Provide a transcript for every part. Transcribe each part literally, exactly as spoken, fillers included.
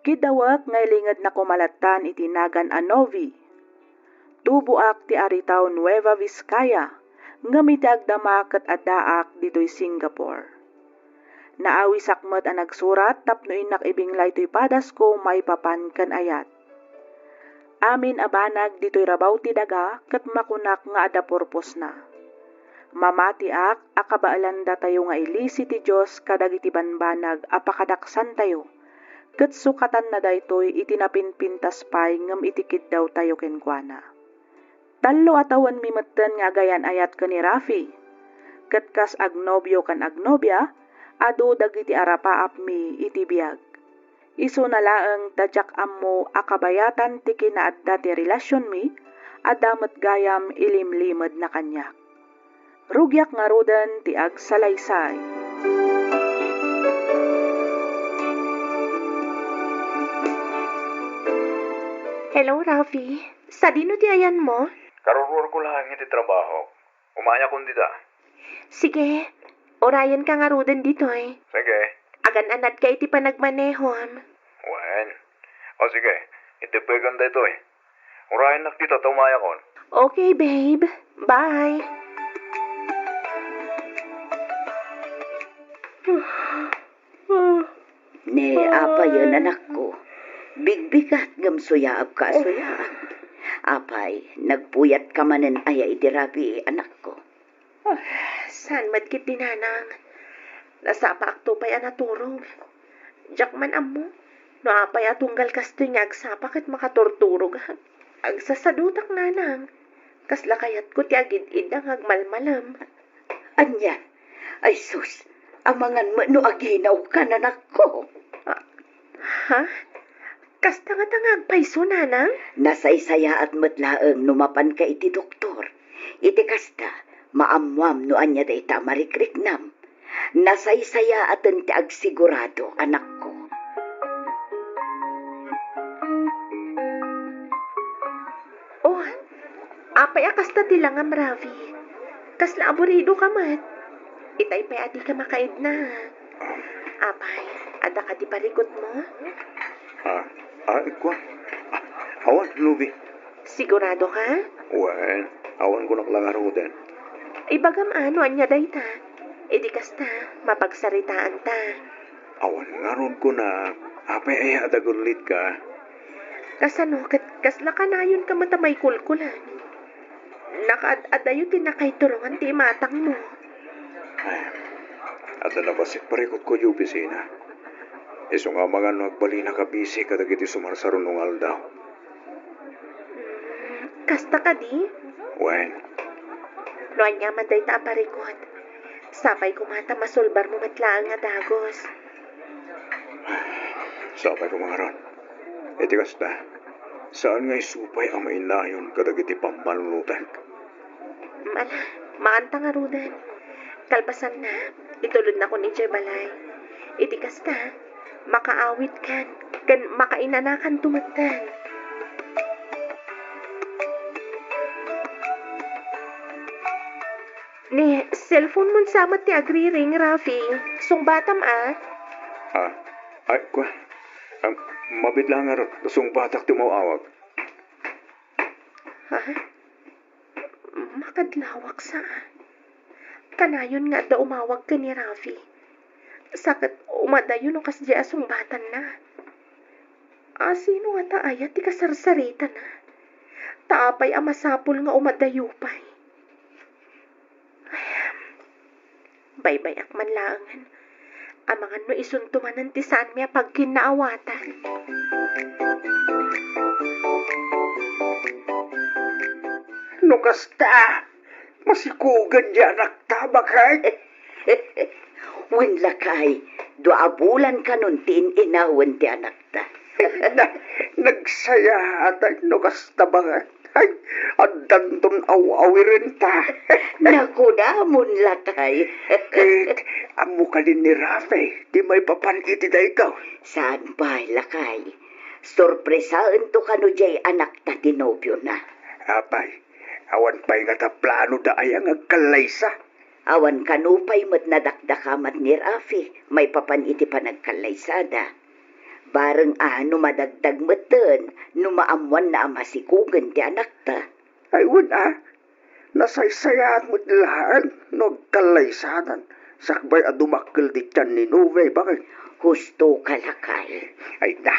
Kiddawek nga ilingedna koma lattan iti nagan a Novi. Tuboak ti aritao Nueva Vizcaya, ngem iti agdama ket addaak ditoy Singapore. Naawisak met a nagsurat tapno innak ibinglay toy padasko maipapan ken ayat. Amin a banag ditoy rabaw ti daga ket makunak nga adda purposna. Mamatiak a kabaelanda tayo nga ilisi ti Dios kadagiti banbanag a pakadaksantayo, ket sukatanna daytoy iti napinpintas pay ngem iti kiddawtayo kenkuana. Tallo a tawenmi metten nga agayan-ayat ken ni Rafi, ket kas agnobio ken agnobia, adu dagiti arapaapmi iti biag. Isuna laeng ta diak ammo a kabayatan ti kinaadda ti relasionmi, adda met gayam ilimlimedna kaniak. Rugiak ngaruden ti agsalaysay. Hello, Rafi. Sadino ti ayanmo? Karuruarko laeng iti trabaho. Umayakon dita. Sige, urayenka ngaruden ditoy. Sige. Agan-anadka iti panagmanehom. Wen. O sige, iteppekan daytoy. Urayennak dita ta umayakon. Okay, babe. Bye. Ne, apayen, anakko. Bigbigat ngem suyaabka a suyaab. Apay, nagpuyatka manen aya iti rabii, anakko? Ah, saan met ketdi, nanang. Nasapaakto pay a naturog. Diak man ammo no apay a tunggal kastoy nga agsapa ket makaturturogak. Agsasadutak, nanang. Kasla kayatko ti agid-idda nga agmalmalem. Ania? Ay sus, amangan met no aginawkan, anakko. Ah, ha? Kasta ngata nga agpayso, nanang? Nasaysayaat met laeng no mapanka iti doktor. Iti kasta, maammoam no ania dayta a marikriknam. Nasaysayaaten ti agsigurado, anakko. Oh, apay a kasta ti langam, Rafi? Kasla aburidoka met. Itay pay a dika makaidna. Apay, adda kadi parikutmo? Ah, ah, kua? Ah, awan, Lubi. Sigurado ka? Wen, awan ko naklangaruden. Ibagam a no ania dayta. Idi kasta, mapagsaritaanta. Awan ngarud kuna, apay aya a dagullitka? Kasano ket kasla kanayonka met a maikulkulan? Nakaad-adayo ti nakaiturongan ti imatangmo. Ay, adda nabassit parikutko iti opisina. Isu nga amangan no agbalinaka a busy kadagiti sumarsarunong aldaw. Mm, kasta kadi? Wen. No ania man dayta a parikut, sapay koma ta masulbarmo met laeng a dagus. Sapay koma ngarud. Iti kasta, saan nga isu pay a mainayon kadagiti pammanunotek. Mal-, maanta ngaruden. Kalpasanna, itulodnakon idiay balay. Iti kasta, makaawitkan ken makainanakanto metten. Ni cellphone-mon sa met ti agriring, Rafi. Sungbatam a. Ah, ay, kua. Ah, mabiit laeng ngarud, sungbatak ti umaw-awag. Ha? Makadlawak sa. Kanayon nga adda umawag ken ni Rafi. Sa ket umadayo no kasdiay a sungbatanna. A, sino ngata aya ti kasarsaritana? Ta apay a masapul nga umadayo pay? Ay, baybay-ak man laengen. Amangan no isunto manen ti saanmi a pagkinnaawatan. No kasta, masikugen ti anakta, baket. Wen lakay, dua a bulan kanon ti in-inawen ti anakta. Na-, nagsayaatan no kasta, baket. Ay, addanton aw-awirenta. Nakunamon lakay. Ket, ammo kadi ni Rafi ti maipapan iti daytoy? Saan pay lakay. Sorpresaento kano diay anakta ti nobiona. Apay, awan pay ngata planoda aya nga agkallaysa? Awan kano pay met nadakdakamat ni Rafi maipapan iti panagkallaysada. Bareng a no madagdag metten no maammoanna a masikugen ti anakta. Ay, wen a, nasaysayaat met laeng no agkallaysadan sakbay a dumakkel ti tian ni Novi, baket. Husto ka, lakay. Ay na,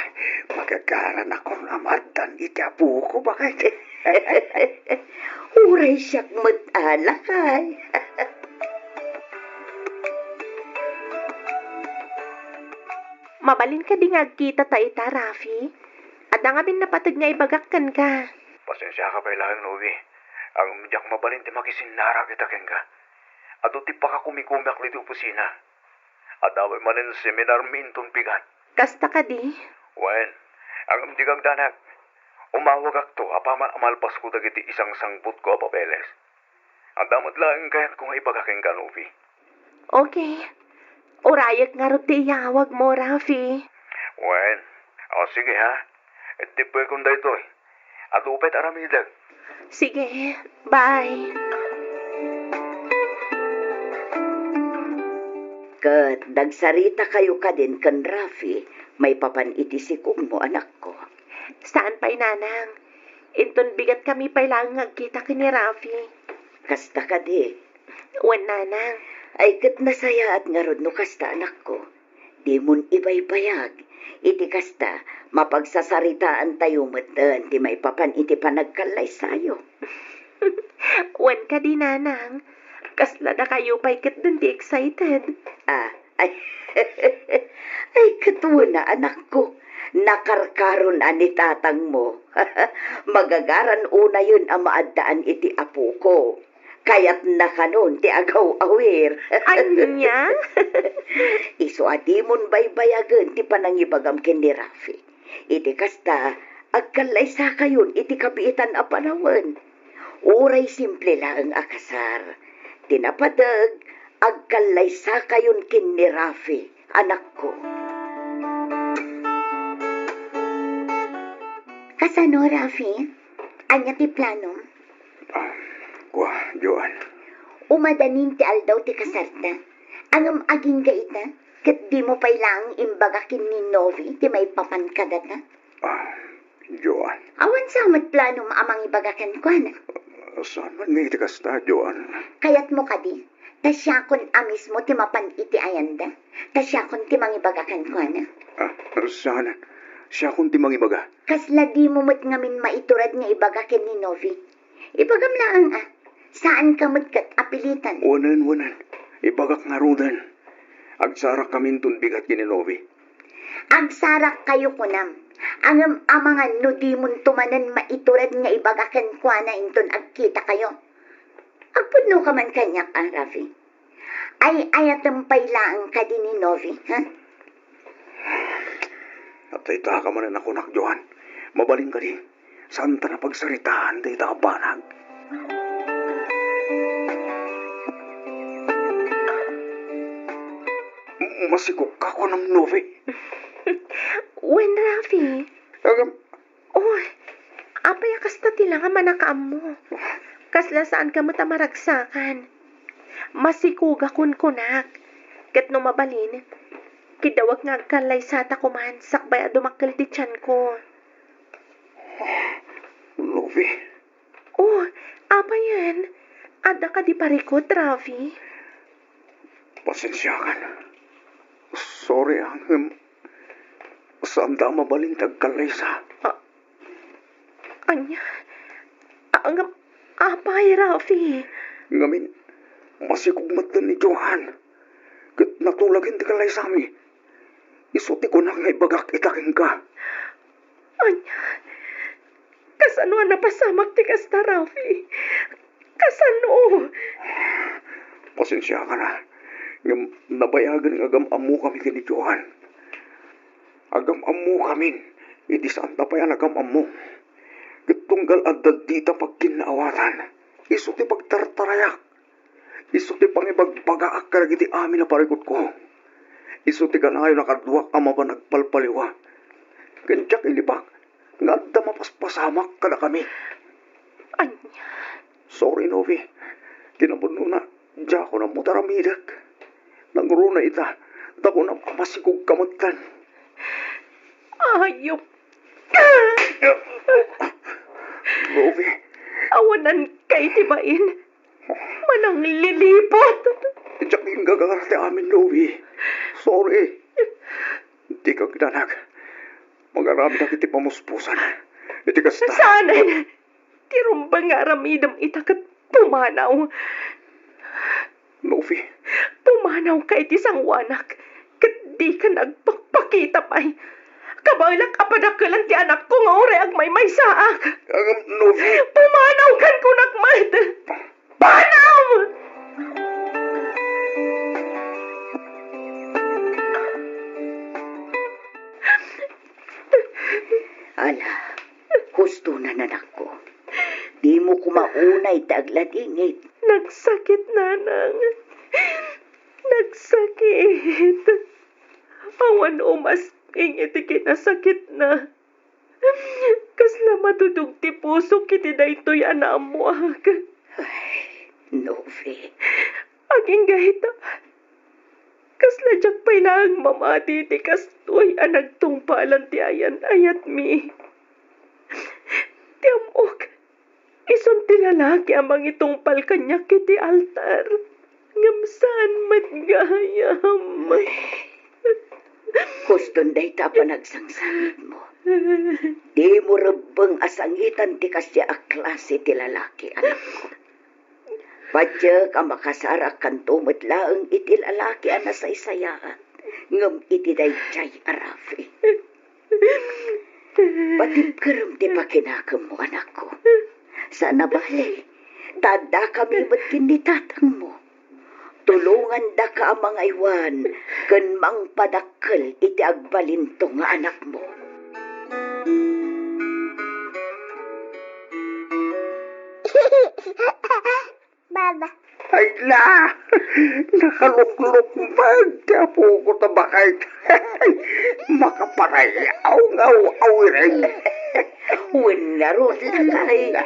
magagaranakon a maaddan iti apoko, baket. Uray siak met a, lakay. Mabalin kadi nga agkitata ita, Rafi? Adda ngamin napateg nga ibagak kenka. Pasensiaka pay laeng, Novi. Ngem diak mabalin ti makisinnarak ita kenka. Adu ti pakakumikumiak ditoy opisina. Adda pay manen seminarmi inton bigat. Kasta kadi? Wen, ngem dika agdanag. Umawagakto apaman a malpasko dagiti isangsangputko a papeles. Adda met laeng kayatko nga ibaga kenka, Novi. Okay. Urayek ngarud ti iyawagmo, Rafi. Wen, o sige ha. Ittippekon daytoy. Adu pay ti aramidek. Sige, bye. Ket nagsaritakayo kadin ken Rafi maipapan iti sikogmo, anakko? Saan pay, nanang. Inton bigat kami pay laeng nga agkita ken ni Rafi. Kasta kadi? Wen, nanang. Ay, ket nasayaat ngarud no kasta, anakko. Dimon ibaybayag. Iti kasta, mapagsasaritaantayo metten ti maipapan iti panagkallaysayo. Wen kadi, nanang, kasla dakayo pay ketdin ti excited. Ah, ay, ay, ket wen a, anakko, nakarkaron a ni tatangmo. Magagaran unayen a maaddaan iti apoko. Kayatna kanon ti agaw-awir. Ania? Isu a dimon baybayagen ti panangibagam ken ni Rafi. Iti kasta, agkallaysakayon iti kabiitan a panawen. Uray simple laeng a kasar. Ti napateg, agkallaysakayon ken ni Rafi, anakko. Kasano, Rafi? Ania ti planom? Ah, kua, Joan. Umadanin ti aldaw ti kasarta. Ngem agingga ita, ket dimo pay laeng imbaga ken ni Novi ti maipapan kadata? Ah, Joan. Awan sa met planom a mangibaga kenkuana? Saan man nga iti kasta, Joan. Kayatmo kadi, ta siakon a mismo ti mapan iti ayanda? Ta siakon ti mangibaga kenkuana? Ah, saan? Siakon ti mangibaga. Kasla dimo met ngamin maiturad nga ibaga ken ni Novi? Ibagam laeng a, saanka met ket a pilitan. Wen, wen. Ibagak ngaruden. Agsarakkaminton bigat ken ni Novi. Agsarakkayo kunam. Ngem amangan no dimonto manen maiturad nga ibaga kenkuana inton agkitakayo. Agpudnoka man kaniak a, Rafi. Ay-ayatem pay laeng kadi ni Novi, ha? At dayta ka manen a kunak, Joan. Mabalin kadi, saanta napagsaritaan dayta a banag? Masikogka kunam, Novi. Wen, Rafi. Agam, Oh, apay a kasta ti la nga mannakaammo? Kasla saanka met a maragsakan. Masikogak kunkunak. Ket no mabalin, kiddawek nga agkallaysata koman sakbay a dumakkel ti tianko. Novi. Oh, apayen? Adda kadi parikut, Rafi? Pasensiakan. Sorry, ngem saanda a mabalin ti agkallaysa. Ah, Ania? A-, ngem, apay, Rafi? Ngamin, masikog metten ni Johan. Ket natulagen ti kallaysami. Isu ti kunak nga ibagak ita kenka. Ania? Kasano a napasamak ti kasta, Rafi? Kasano? Pasensiakan a. Ngem nabayagen nga agam-ammokami ken ni Johan. Agam-ammokamin iti saanta pay a nagam-ammo. Ket tunggal adda dita pagkinnaawatan, isu ti pagtartarayak. Isu ti pangibagbagaak kadagiti amin a parikutko. Isu ti kanayon a kaduak a mapan agpalpaliwa. Ken diak ilibak nga adda mapaspasamak kadakami. Ania? Sorry, Novi. Kinapudnona, diakon ammo ti aramidek. Nangruna ita, ta kunam a masikogka metten. Ayop. Ruby. Awanan kay ti bain. Manangliliput. Diak inggaga ti amin, Ruby. Sorry. Dika agdanag. Mag-aramidak iti pamuspusan. Iti kasta. Saanen. Ti rumbeng nga aramidem ita ket pumanaw. Novi. Pumanawka iti sangoanak, ket dika agpakpakita pay. Kabaelak a padakkelan ti anakko nga uray agmaymaysaak. Ngem, Novi. Pumanawkan kunak met. Panaw! Ala, husto na, anakko. Dimo koma unay ti agladingit. Nagsakit, nanang. Nagsakit. Awan umasping iti kinasakitna. Kasla matudog ti pusok iti daytoy a naammoak. Ay, Novi. Agingga ita. Kasla diak pay laeng mamati iti kastoy a nagtungpalan ti ayan-ayatmi. Ti ammok, isun ti lalaki a mangitungpal kaniak iti altar. Ngem saan met gayam. Huston dayta a panagsangsangitmo. Dimo rebbeng a sangitan ti kasdiay a klase ti lalaki, anakko. Patiek a makasarakkanto met laeng iti lalaki a nasaysayaat, ngem iti daydiay a rabii. Patibkerem ti pakinakemmo, anakko. Saan a bale, ta addakami met ken ni tatangmo. Tulongandaka a mangaywan ken mangpadakkel iti agbalinto nga anakmo. Baba. Ay na! Nakaluklukmeg ti apoko ta baket. Makaparayaw nga aw-awiren. Wen ngarud, lakay.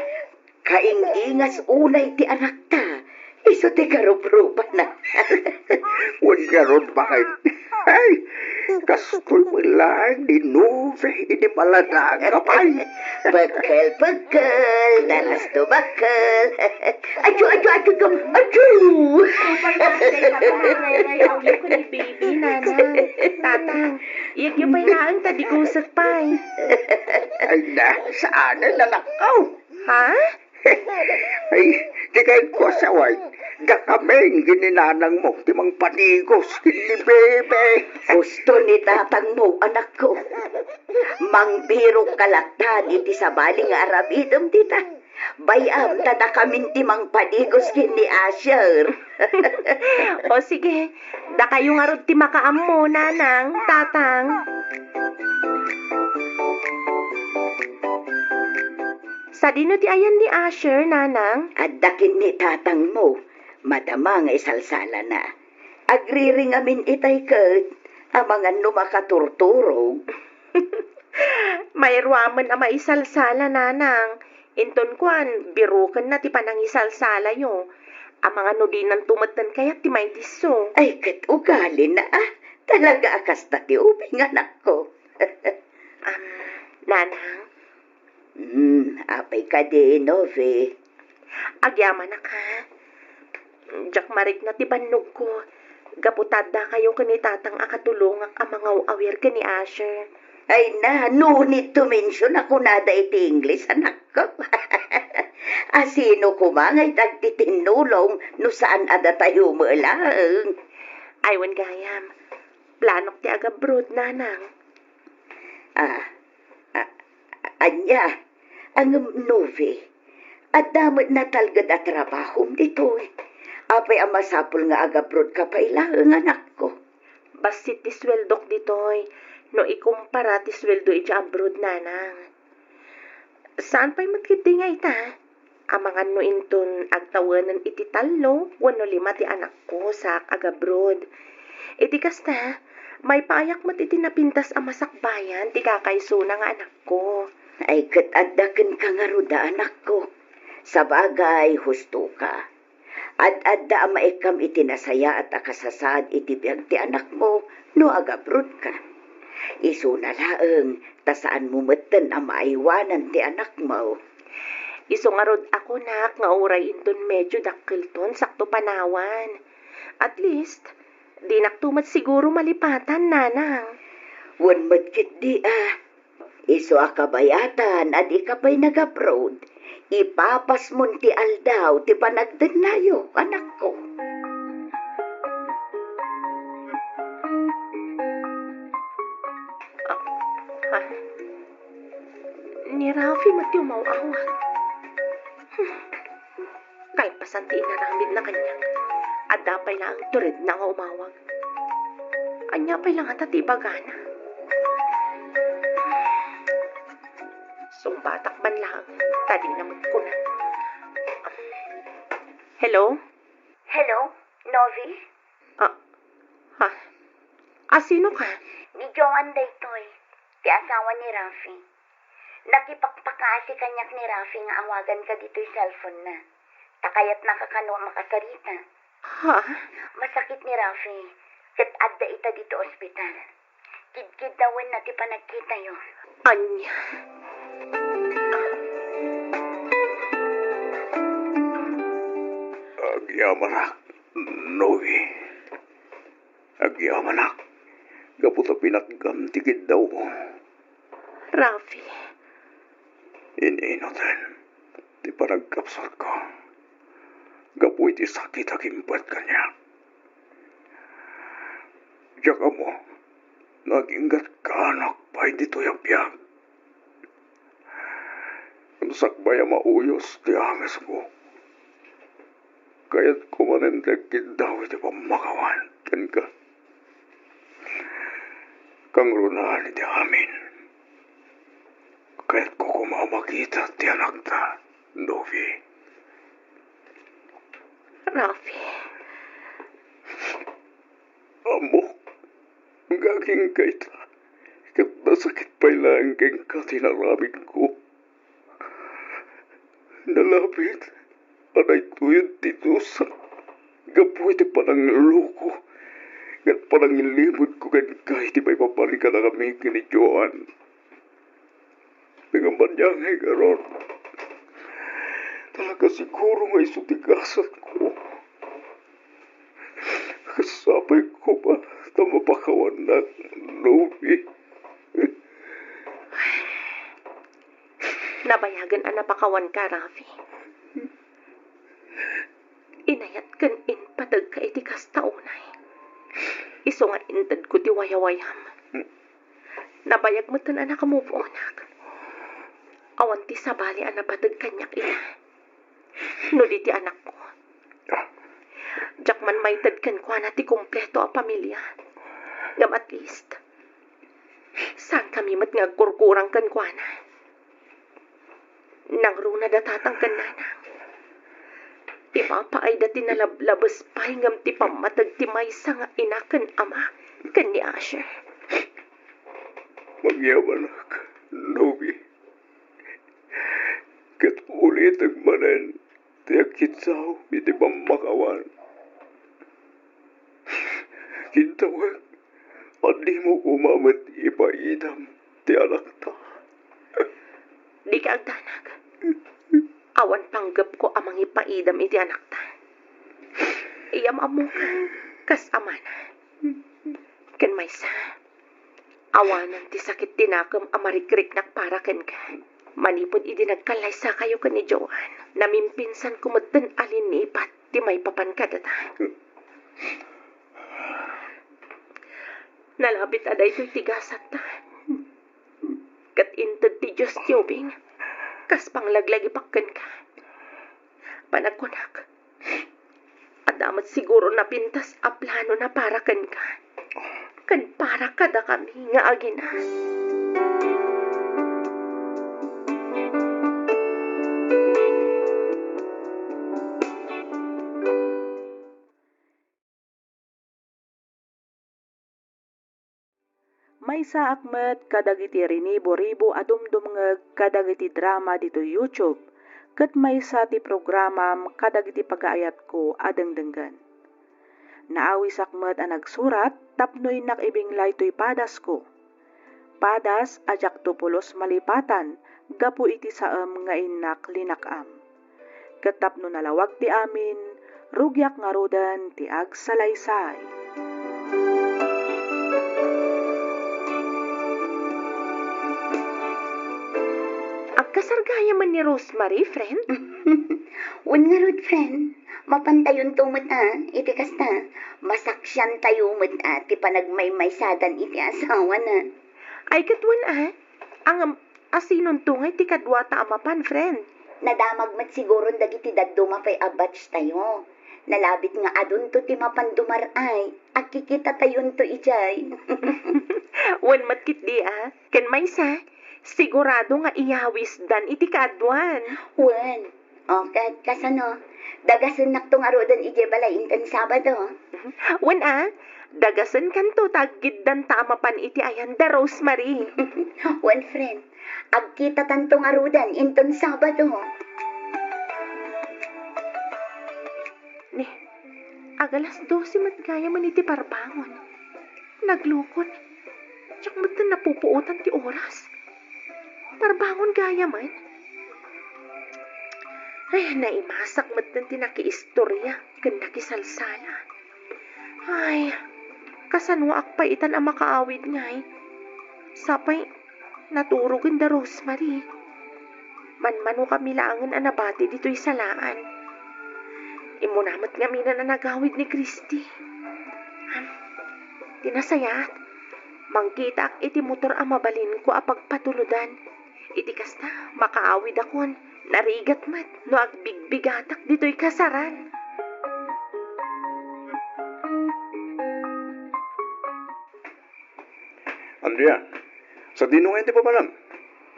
Kaing-ingas unay ti anakta, isu ti karuprupana. Wen ngarud, baket. Ay, kastoy met laeng ni Novi idi maladaga pay. Pekkel, pekkel, dalas to bakkel. Adyo, adyo, adyo, adyo, adyo. Upay, ate, kapag nanay, awyo ko ni baby, nanang. Tatang, iyagyo pay laeng ta di gusek pay. Ay na, saan na, anakko? Ha? Ay, di kayo ko asaway. Dakami ken ni nanangmo ti mangpadigos ken ni bebe. Husto ni tatangmo, anakko. Mangbirokka latta iti sabali nga aramidem dita. Bay-am ta dakamin ti mangpadigos ken ni Asher. O sige, dakayo ngarud ti makaammo, nanang, tatang. Sadino ti ayan ni Asher, nanang? Adda ken ni tatangmo, madama nga isalsalana. Agriring amin itay ket, amangan no makaturturog. Mairuamen a maisalsala, nanang. Inton kuan, birokenna ti panangisalsalayo. Amangan no dinanto metten kayat ti maitisso. Ay, ket ugalina, a. Talaga a kasta ti ubing, anakko. Am, nanang? Hmm, apay kadi, Novi? Agyamanak, ha? Diak marikna ti bannogko. Gapu ta addakayo ken ni tatang a katulongak a mangaw-awir ken ni Asher. Ay na, no need to mention a kunada iti Ingles, anakko. Asino koma nga itag ti tinnulong no saan a datayo met laeng? Ay, wen gayam. Planok ti agabroad, nanang. Ah, a-, ania? Ngem, Novi, adda met natalged a trabahom ditoy. Apay a masapul nga agabroad ka pay laeng, anakko? Bassit ti sueldok ditoy no ikumpara ti sueldo idiay abroad, nanang. Saan pay met ketdi nga ita? Amangan no inton agtawenen iti tallo wenno lima ti anakko sa agabroad. Iti kasta, maipaayak met iti napintas a masakbayan ti kakaisuna nga anakko. Ay, ket adda kenka ngarud a anakko. Sabagay, hustoka. Ad-adda a maikkam iti nasayaat a kasasaad iti biag ti anakmo no agabrodka. Isuna laeng, Ta saanmo metten a maaywanan ti anakmo. Isu ngarud a kunak nga uray inton medyo dakkelton sakto panawan. At least, dinakto met siguro malipatan, nanang. Wen met ketdi a, isu a kabayatan a dika pay nag-abroad, ipapasmon ti aldaw ti panagdennayo, anakko. Ah, ah. Ni Rafi met ti umaw-awag. Hmm. Kalpasan ti inaramidna kaniak, adda pay laeng turedna nga umawag. Ania pay la ngata ti ibagana? Sungbatak man laeng, ta dina met kuna. Hello? Hello, Novi? Ah, ha? Ah, sino ka? Ni Joan daytoy, ti asawa ni Rafi. Nakipakpakaasi kaniak ni Rafi nga awaganka ditoy cellphone-na. Ta kayatnaka kano a makasarita. Ha? Masakit ni Rafi, ket adda ita ditoy ospital. Kidkiddawenna ti panagkitayo. Ania? Agyamanak, Novi. Agyamanak, gapu ta pinatgam ti kiddawko. Rafi. Ininutan ti panagkapsutko gapu iti sakit a kimpuet kaniak. Diak ammo no aginggatkaanak pay ditoy a biag. Sakbay a mauyos ti angesko, kayatko manen ti agkiddaw iti pammakawan kenka. Kangrunaan iti amin, kayatko koma a makita ti anakta, Novi. Rafi. Ammok nga agingga ita, ket nasakit pay laeng kenka ti inaramidko. Nalabit a daytoyen ti dusa gapu iti panangloko ken panangilimudko kenka iti maipapan kadakami ken ni Joan. Ngem ania ngay ngarud? Talaga siguro nga isu ti gasatko. Ket sapay koma ta mapakawannak, Novi. Nabayagen a napakawanka, Rafi. Inayat ken impategka iti kasta unay. Isu nga intedko ti wayawayam. Nabayag metten a naka-move on-ak. Awan ti sabali a napateg kaniak ita. No di ti anakko, diak man maited kenkuana ti kompleto a pamilia. Ngem at least, saankami met nga agkurkurang kenkuana. Nangruna da tatang ken nanang. Ipapaayda ti nalablabes pay ngem ti pammateg ti maysa nga ina ken ama ken ni Asher. Magyamanak, Novi. Ket ulitek manen ti agkiddaw iti pammakawan. Kiddawek a dimo koma met ipaidam ti anakta. Dika agdanag. Awan panggepko a mangipaidam iti anakta. Iyam ammoka kas amana. Ken maysa, awanen ti sakit ti nakem a marikriknak para kenka. Manipud idi nagkallaysakayo ken ni Joan, namimpinsanko metten a linnipat ti maipapan kadata. Nalabit a daytoy ti gasatta. Ket inted ti Dios ti ubing, kas panglaglagipak kenka. Panagkunak, adda met siguro napintas a planona para kenka, ken para kadakami nga agina. Maysaak met kadagiti rinibo-ribo a dumdumngeg kadagiti drama ditoy YouTube, ket maysa ti programam kadagiti pagaayatko a dengdenggen. Naawisak met a nagsurat tapno innak ibinglay toy padasko. padas a diakto pulos malipatan gapu iti saem nga innak linak-am. Ket tapno nalawag ti amin, rugiak ngaruden ti agsalaysay. Agkasar gayamen ni Rosemary, friend? Wen ngarud, friend. Mapantayonto met a, iti kasta, masaksiantayo met a ti panagmaymaysadan iti asawana. Ay, ket wen a, ngem, asinonto ngay ti kaduata a mapan, friend? Nadamag met siguron dagiti dadduma pay a batch tayo. Nalabit nga adunto ti mapan dumar-ay. Agkikitatayonto idiay. Wen met ketdi a, ken maysa, sigurado nga iyawisdan iti kaaduan. Wen. O, ka-, kasano? Dagasennakto ngaruden idiay balay inton Sabado. Wen a, dagasenkanto ta aggiddanta a mapan iti ayan da Rosemary. Wen, friend. Agkitatanto ngaruden inton Sabado. Ni, agalas dose met gayamen iti parbangon. Naglukon. Diak metten napupuotan ti oras. Parbangon gayamen. Ay, naimasak metten ti nakiistoria ken nakisalsala. Ay, kasanoak pay itan a makaawid ngay? Sapay, naturogen da Rosemary. Manmanokami laengen a nabati ditoy salaan. Immuna met ngamin a nagawid ni Christy. Ti nasayaat, mangkitaak iti motor a mabalinko a pagpatulodan. Iti kasta, makaawidakon. Narigat met no agbigbigatak ditoy kasaran. Andrea, sadino ngay ti papanam?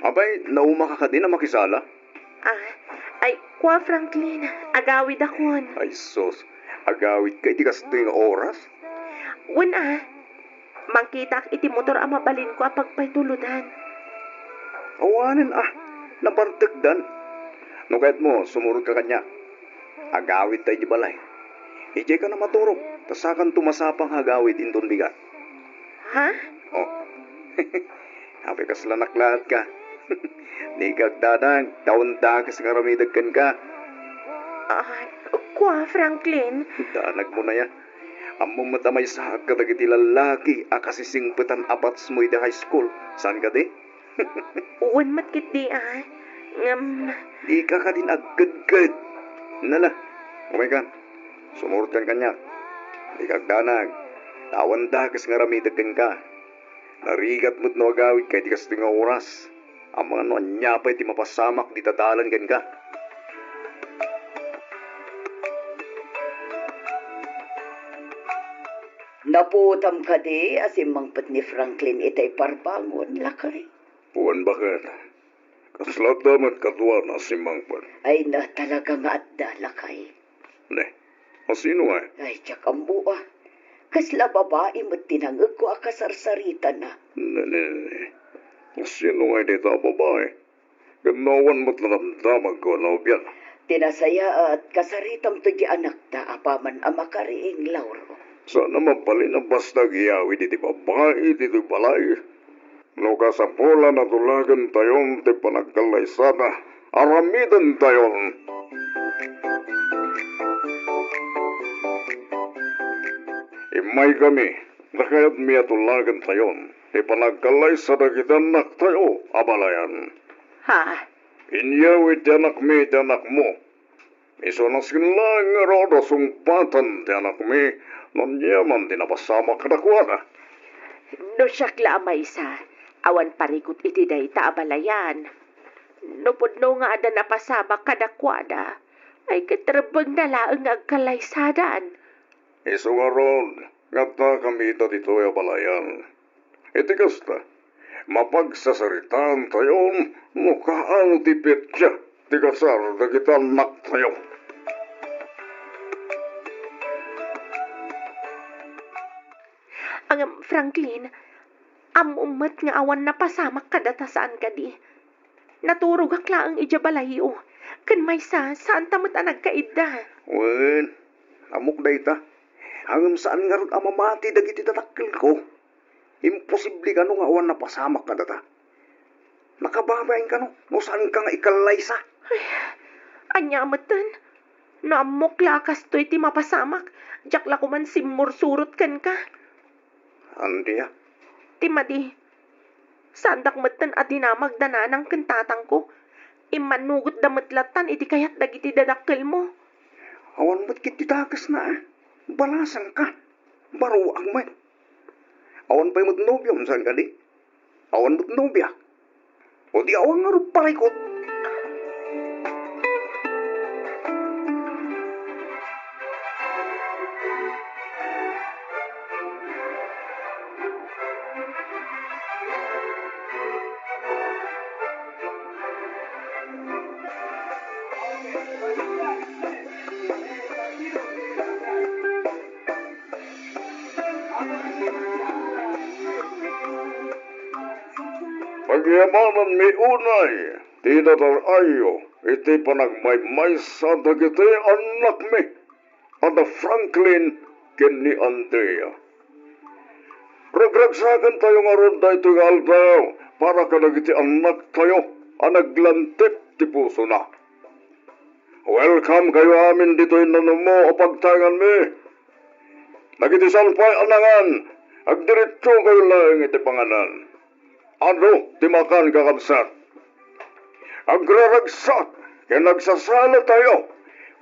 Apay, naumaka kadin a makisala? Ah, ay, kua, Franklin, agawidakon. Ay, sus, agawidka iti kastoy nga oras? Wen a, mangkitaak iti motor a mabalinko a pagpaytulodan. Awanen a, nabartekdan. No kayatmo, sumurotka kaniak. Agawidta iti balay. Idiayka a maturog, ta sakanto masapang nga agawid inton bigat. Ha? Oh. Apay kasla naklaatka? Dika agdanag, ta awan dakes nga aramidek kenka. Ah, kua, Franklin? Danagmo aya. Ammom met a maysaak kadagiti lallaki a kasisingpetan a batchmo idi high school. Saan kadi? Wen met ketdi a. Ngem, dika kadin agkedked. Nala, umaykan. Sumurotkan kaniak. Dika agdanag. Ta awan dakes nga aramidek kenka. Narigat met no agawidka iti kastoy nga oras. Amangan no ania pay ti mapasamak dita dalan kenka. Napuotam kadi a simmangpet ni Franklin itay parbangon, lakay? Wen, baket. Kasla adda met kaduana a simmangpet. Ay na, talaga nga adda, lakay. Ne, asino ngay? Ay, diak ammo a. Kasla babai met ti nangegko a kasarsaritana. Ne, ne, ne. Asino ngay dayta a babai? Ken no awan met nadamdamagko a nobiana. Ti nasayaat, kasaritamto diay anakta apaman a makariing, Lauro. Saan a mabalin a basta agyawid iti babai ditoy balay. No kasapulan a tulagentayon ti panagkallaysada, aramidentayon. Immaykami, ta kayatmi a tulagentayon ti panagkallaysada dagiti annaktayo a balayan. Ha? Inyawid ti anakmi iti anakmo. Isu a nasken laeng ngarud a sungpatan ti anakmi no ania man ti napasamak kadakuada. No siak la a maysa, awan parikut iti dayta a balayan. No pudno nga adda napasamak kadakuada, ay ket rebbengna laeng nga agkallaysadan. Isu ngarud nga addakami ita ditoy a balayan. Iti kasta, mapagsasaritaantayon no kaano ti petsa ti kasar dagiti annaktayo. Ngem, Franklin, ammom met nga awan napasamak kadata, saan kadi? Naturogak laeng idiay balayyo. Ken maysa, saanta met a nagkaidda. Wen, ammok dayta. Ngem saan ngarud a mamati dagiti dadakkelko. Imposible kano nga awan napasamak kadata. Nakababain kano no saanka nga ikallaysa? Ay, ania metten? No ammok la a kastoy ti mapasamak, diak la koman simmursurot kenka. Andrea. Ti madi, saandak metten a dinamag da nanang ken tatangko. Immannugotda met lattan iti kayat dagiti dadakkelmo. Awan met ket ti dakesna, a. Balasangka. Baruak met. Awan pay met nobiom, saan kadi? Awan met nobia. O di awan ngarud parikut. Pagyamananmi unay ti dadar-ayo iti panagmaymaysa dagiti annakmi a da Franklin ken ni Andrea. Ragragsakentayo ngarud daytoy nga aldaw para kadagiti annaktayo a naglantip ti pusona. Welcome kayo amin ditoy nanummo a pagtaenganmi. Dagiti saan pay a nangan, agdiretsokayo laeng iti panganan. Adu ti makan, kakabsat. Agraragsak ken agsasalatayo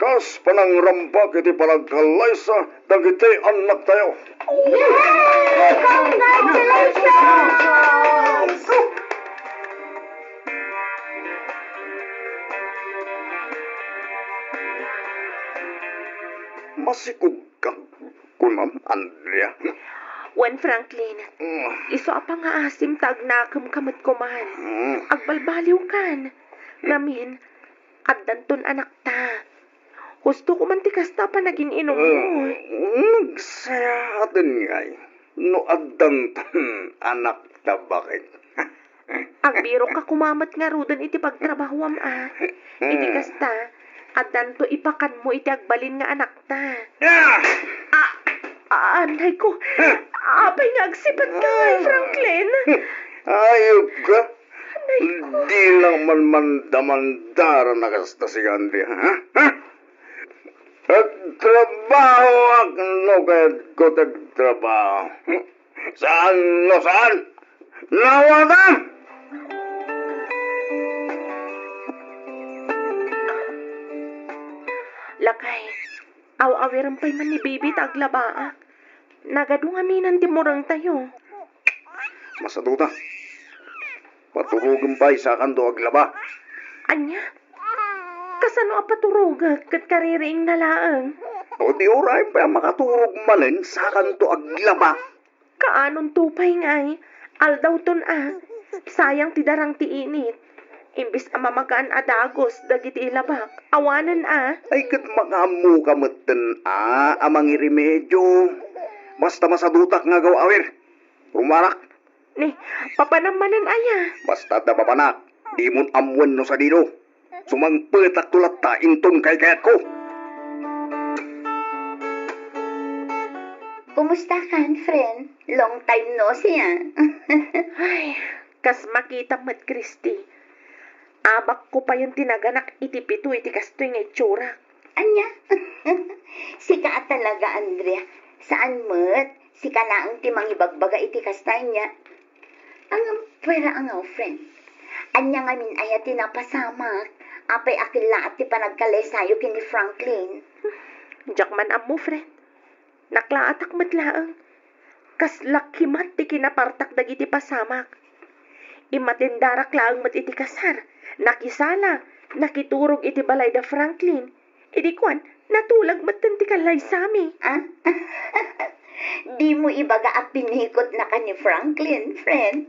kas panangrambak iti panagkallaysa dagiti annaktayo. Yay! Congratulations! Masikog ka, kunam, Andrea? Wen, Franklin. Mm. Isu a pangaasim ta agnakemka met koman. Mm. Agbalbaliwkan. Ngamin, addanton anakta. Husto koman ti kasta a panagin-inummo. Mm, nagsayaaten ngay no addanton anakta, baket. Agbirokka koma met ngaruden iti pagtrabahoam, a. Iti kasta, addanto ipakanmo iti agbalin nga anakta. Ah! Ah, ah, anay ko. Ah! Apay nga agsipatka, Franklin? Ayup ka. Anay ko. Di lang man mandamandara na kasta si Gandhi, ha? Ha? Agtrabahoak no kayatko ti agtrabaho. Saan no saan? Nawatan! Lakay, aw-awiren pay man ni Bibi ta aglabaak. Nagadu ngamin ti murengtayo. Masaduta. Paturogen pay, sakanto aglaba. Ania? Kasano a paturogek ket kaririingna laeng? O di uray pay a makaturog manen, sakanto aglaba. Kaanonto pay ngay, aldawton a. Sayang ti darang ti init. Imbes a mamagaan a dagus dagiti ilabak, awanen a. Ay, ket makaammoka metten a, a mangiremedio. Basta masadutak nga agaw-awir. Rumarak. Ni, papanam manen aya? Basta adda papanak, dimon ammoen no sadino. Sumangpetakto latta inton kaykayatko. Kumusta kan, friend? Long time no see, ah. Ay, kas makita met, Christy. Abakko payen ti naganak iti pito iti kastoy nga itsurak. Ania? Sika a talaga, Andrea. Saan met? Sika laeng ti mangibagbaga iti kasta ania? Ngem, pwera a nga, friend. Ania ngamin aya ti napasamak? Apay a kellaat ti panagkallaysayo ken ni Franklin? Diak man ammo, friend. Naklaatak met laeng. Kas lakimat ti kinapartak dagiti pasamak. Immatendarak laeng met iti kasar. Nakisala, nakiturog iti balay da Franklin. Idi kuan, natulag metten ti kallaysami. Ah? Dimo ibaga a pinikotnaka ni Franklin, friend?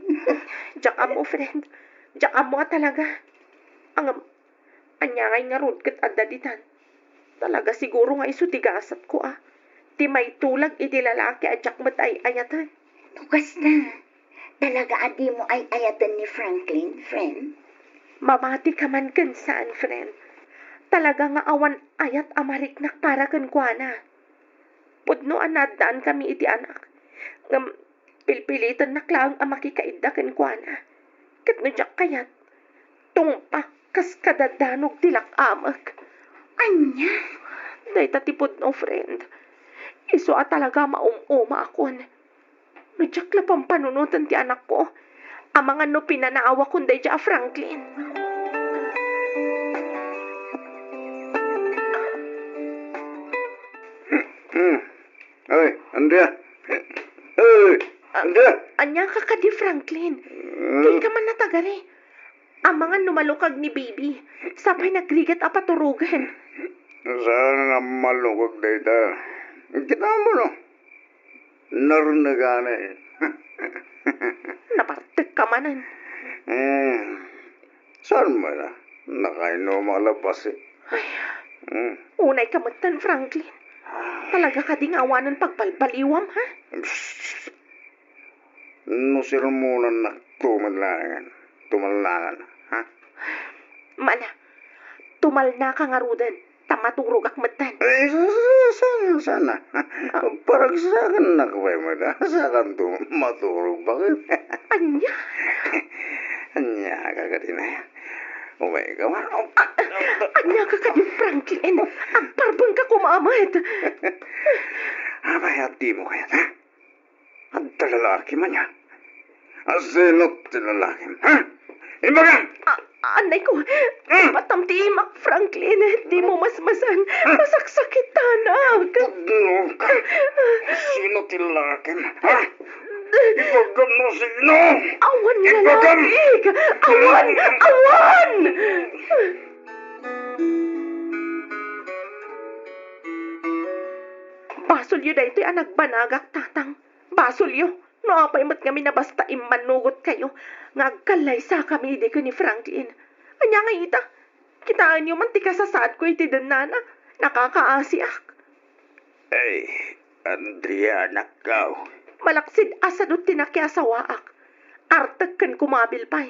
Diak ammo, friend. Diak ammo a talaga. Ngem, ania ngay ngarud ket adda ditan? Talaga siguro nga isu ti gasatko a. Ti maitulag iti lalaki a diak met ay-ayaten. No kasta, talaga a dimo ay-ayaten ni Franklin, friend? Mamatika man ken saan, friend. Talaga nga awan ayat a mariknak para kenkuana. Pudno a naaddaankami iti anak. Ngem, Pilpilitennak laeng a makikaidda kenkuana. Ket no diak kayat, tungpak kas kadadanog ti lak-amek. Ania? Dayta ti pudno, friend. Isu a talaga maum-umaakon. No diak la pampanunoten ti anakko, amangan no pinanaawakon daydiay a Franklin. Hmm. Ay, Andrea. Ay, Andrea. Ania ka kadi, Franklin? Hmm. Dika man natagari. Amangan no malukag ni Baby. Sapay nagrigat a paturogen. Saan a malukag dayta? Kita mo, no? Narnegana, eh. Napartek ka manen. Eh, saan man, ah? Nakainom a labas, eh. Ay, hmm. Unay ka metten, Franklin. Talaga kadi nga awanen pagbalbaliwam, ha? Psst. No sermonannak tumalangan, tumalangan, ha? Mana, tumalna ka ngaruden, ta maturogak metten. Ay, sa-, sa-, sana, sana. Ah. Paragsakannak pay met, ha? Sakanto, maturog pa ket. Ania? Ania ka kadin, eh? Umay ka man. Ania ka kadin, Franklin? Agparbeng ka koma met. Apay, adda mo kayat, ha? Adda lalaki man ya. Asino ti lalaki? Ha? Imbagam! A-, anay ko, hmm. Ipatam ti imak, Franklin. Di mo masmasan. Hmm. Masaksakitanak. Pudno ka. Sino ti lalaki? Ha? Ibagam no sino. Awan lalaki. Awan, awan! Basolyo daytoy a nagbanagak, Tatang. Basolyo. No apay met ngamin a basta immannugot kayo nga agkallaysakami idi ken ni Franklin. Ania nga ita? Kitaenyo man ti kasasaadko iti dennana. Nakakaasiak. Ay, Andrea, anakko. Malaksid a sadut ti nakiasawaak. Artek ken kumabil pay.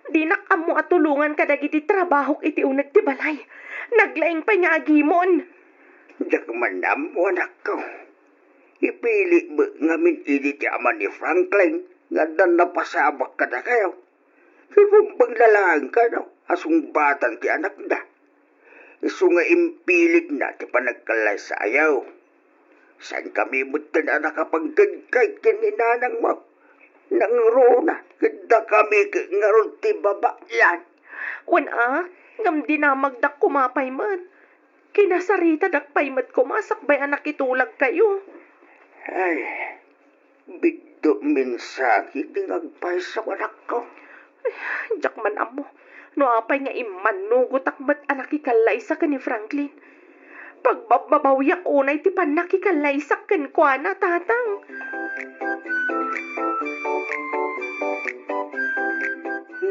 Dinak ammo a tulongan kadagiti trabahok iti uneg ti balay. Naglaing pay nga agimon. Diak man ammo, anakko. Ipili met ngamin idi ti ama ni Franklin nga adda napasabak kadakayo. Sibumbeng la laeng kano a sungbatan ti anakda. Isu nga impilitna ti panagkallaysaayo. Saankami metten a nakapagkadkay ken ni nanangmo. Nangruna ket dakami ket ngarud ti babayan. Wen a, ngem dinamagdak koma pay met. Kinasaritadak pay met koma sakbay a nakitulagkayo. Ay, biddo mensahek ti agpayso, anakko. Ay, diak man ammo no apay nga immannugotak met a nakikallaysa ken ni Franklin. Pagbabbabawiak unay ti pannakikallaysak kenkuana, Tatang.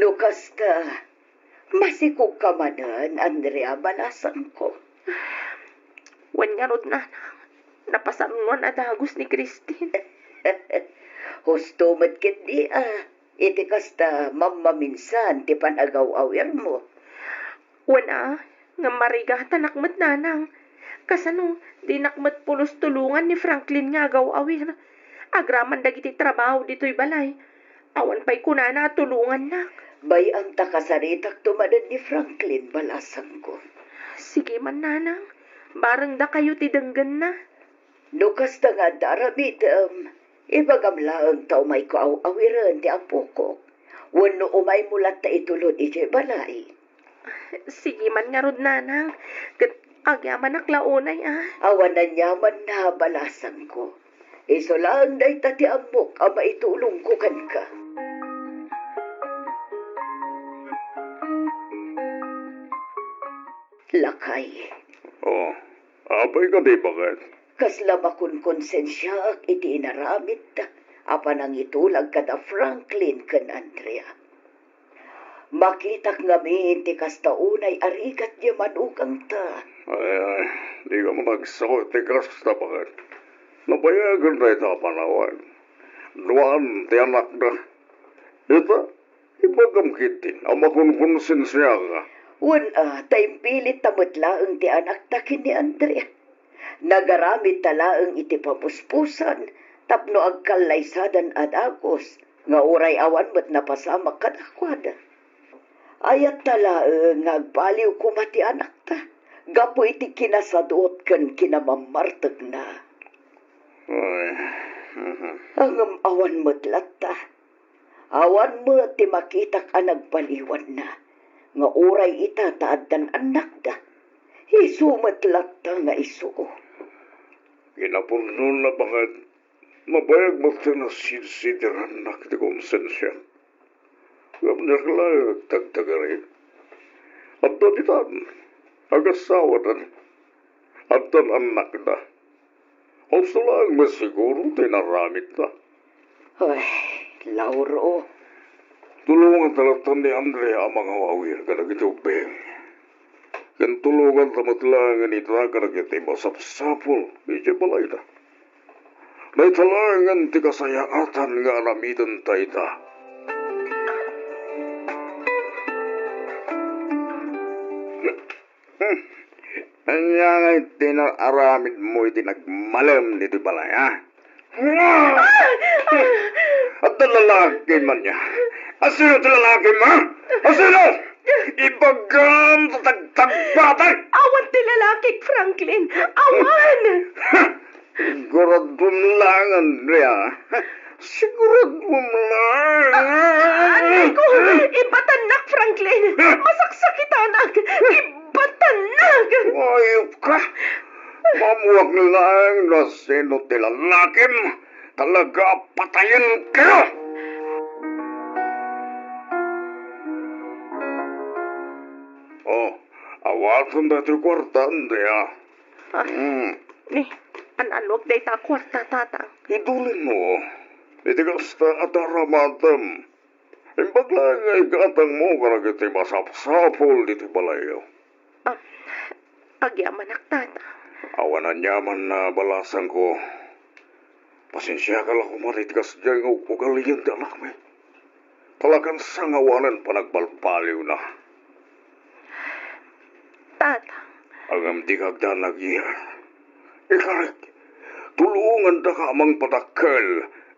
No kasta, masikogka manen, Andrea, balasangko. Wen ngarud, Nanang, napasarunoan a dagus ni Christine. Husto met ketdi a, iti kasta mammaminsan ti panagaw-awirmo. Wen a, ngem marigatanak met, Nanang. Kasano, dinak met pulos tulongan ni Franklin nga agaw-awir. Agraman dagiti trabaho ditoy balay. Awan pay kunana a tulongannak. Bay-am ta kasaritakto manen ni Franklin, balasangko. Sige man, Nanang. Bareng dakayo ti denggenna. No kasta nga adda aramidem, ibagam laeng ta umayko aw-awiren ti apokok. Wenno umaymo latta itulod idiay balay. Sige man ngarud, Nanang. Ket agyamanak la unay, a. Awan aniamanna, balasangko. Isu laeng dayta ti ammok a maitulongko kenka. Lakay. Oh, apay kadi, baket? Kasla makonkonsensiaak iti inaramidta a panangitulag kada Franklin ken Andrea. Makitak ngamin ti kasta unay a rigat diay manugangta. Ay, ay, dika man agsao iti kasta, baket. Nabayagen dayta a panawen. Duaan ti anakda. Ita, ibagam ketdin a makonkonsensiaka. Wen a, ta impilitta met laeng ti anakta ken ni Andrea. Nagaramidta laeng iti pamuspusan, tapno agkallaysadan a dagus nga uray awan met napasamak kadakuada. Ayatta laeng nga agbaliw koma ti anakta gapu iti kinasadut ken kinamammartekna. Ay, mhm. Ngem awan met latta. Awan met ti makitak a nagbaliwanna nga uray ita ta addan annakda. Isu met latta nga isu. Kinapudnona baket, mabayag met ti nasidsidirannak ti konsensiak. Ngem diak laeng agtagtagari. Adda ditan, agasawadan, addan annakda. Usto laeng met siguro ti inaramidda. Ay, Lauro. Tulonganta latta ni Andrea a mangawawir kadagiti ubbing. Ken tulonganta met laengen ita kadagiti masapsapul idiay balayda. Dayta laengen ti kasayaatan nga aramidenta ita. Hmm. Ania ngay ti naaramidmo iti nagmalem ditoy balay, ha? Adda lalaki man nia. Asino ti lalaki, ma? Asino? Ibagam ta tagtagbatak! Awan ti lalakik, Franklin! Awan! Siguraduam laeng, Andrea. Siguraduam laeng. Aray ko! Ibatannak, Franklin! Masaksakitanak! Ibatannak! Ayop ka! Maammoak laeng no sino ti lalakim. Talaga a patayen kayo! Oh, awaten daytoy kuarta, Andrea. Ah, hmm. Ni, an-anok dayta a kuarta, Tatang? Idulinmo iti kasta a daramatem. Imbag laeng nga igatangmo kadagiti masapsapul ditoy balayyo. Ah, agyamanak, Tatang. Awan aniamanna, balasangko. Pasensiaka la koma iti kasdiay nga ug-ugalien ti anakmi. Talagan sangawanen panagbalbaliwna. Tatang. Ngem dika agdanag, Iha. Ikarik, tulongandaka a mangpadakkel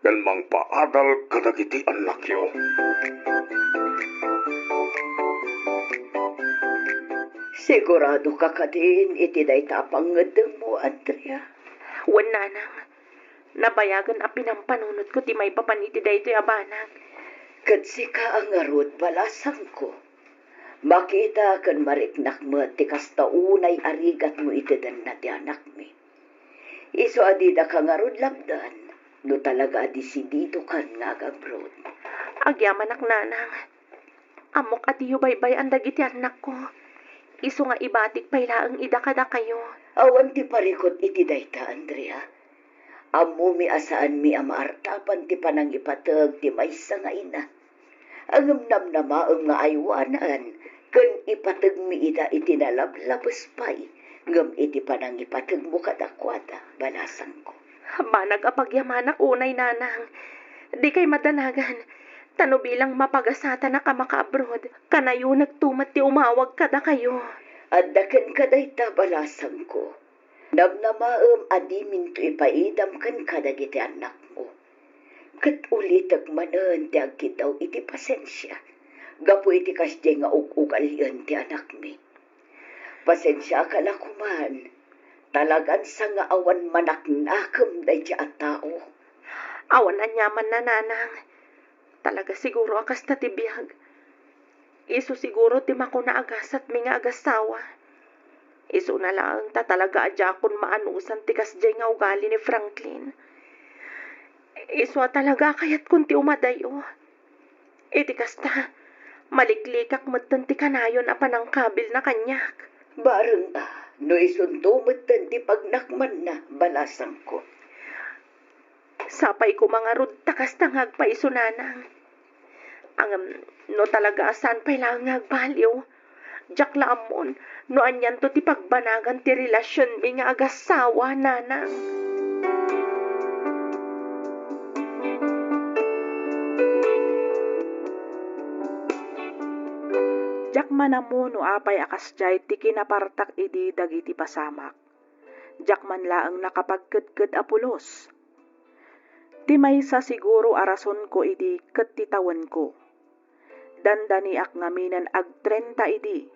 ken mangpaadal kadagiti annakyo. Siguradoka kadin iti dayta a pangngeddengmo, Andrea? Wen, Nanang. Nabayagen a pinampanunotko ti maipapan iti daytoy a banag. Ket sika a ngarud, balasangko, makita ken mariknak met ti kasta unay a rigatmo iti denna ti anakmi. Isu a didaka ngarud lapdan no talaga a desididokan nga agabroad. Agyamanak, Nanang. Ammok a diyo baybay-an dagiti annakko. Isu nga ibatik pay laeng ida kadakayo. Awan ti parikut iti dayta, Andrea. Ammomi a saanmi a maartapan ti panangipateg ti maysa nga ina. Ngem namnamaem nga aywanan ken ipategmi ida iti nalablabes pay ngem iti panangipategmo kadakuada, balasangko. Banag a pagyamanak unay, Nanang. Dikay madanagan, ta no bilang mapagasatanak a makaabroad, kanayonekto met ti umawag kadakayo. Adda kenka dayta, balasangko. Namnamaem a diminto ipaidam kenka dagiti annakmo. Ket ulitek manen ti agkiddaw iti pasensia gapu iti kasdiay nga ug-ugalien ti anakmi. Pasensiaka la koman, talagan sangaawan manaknakem daydi a tao. Awan aniamanna, Nanang. Talaga siguro a kasta ti biag. Isu siguro ti makuna a gasatmi nga agasawa. Isuna laeng ta talaga a diakon maanusan ti kasdiay nga ugali ni Franklin. Isu a talaga a kayatkon ti umadayo. Iti kasta, maliklikak metten ti kanayon a panangkabilna kaniak. Bareng a, no isunto metten ti pagnakmanna, balasangko. Sapay koma ngarud ta kasta nga agpaiso, Nanang. Ngem, no talaga a saan pay laeng nga agbaliw, diak la ammon no anianto ti pagbanagan ti relasionmi nga agasawa, Nanang. Diak man ammo no apay a kasdiay ti kinapartak idi dagiti pasamak. Diak man laeng nakapagkedked a pulos. Ti maysa siguro a rasonko idi ket ti tawenko. Dandaniak ngaminen agtrenta idi.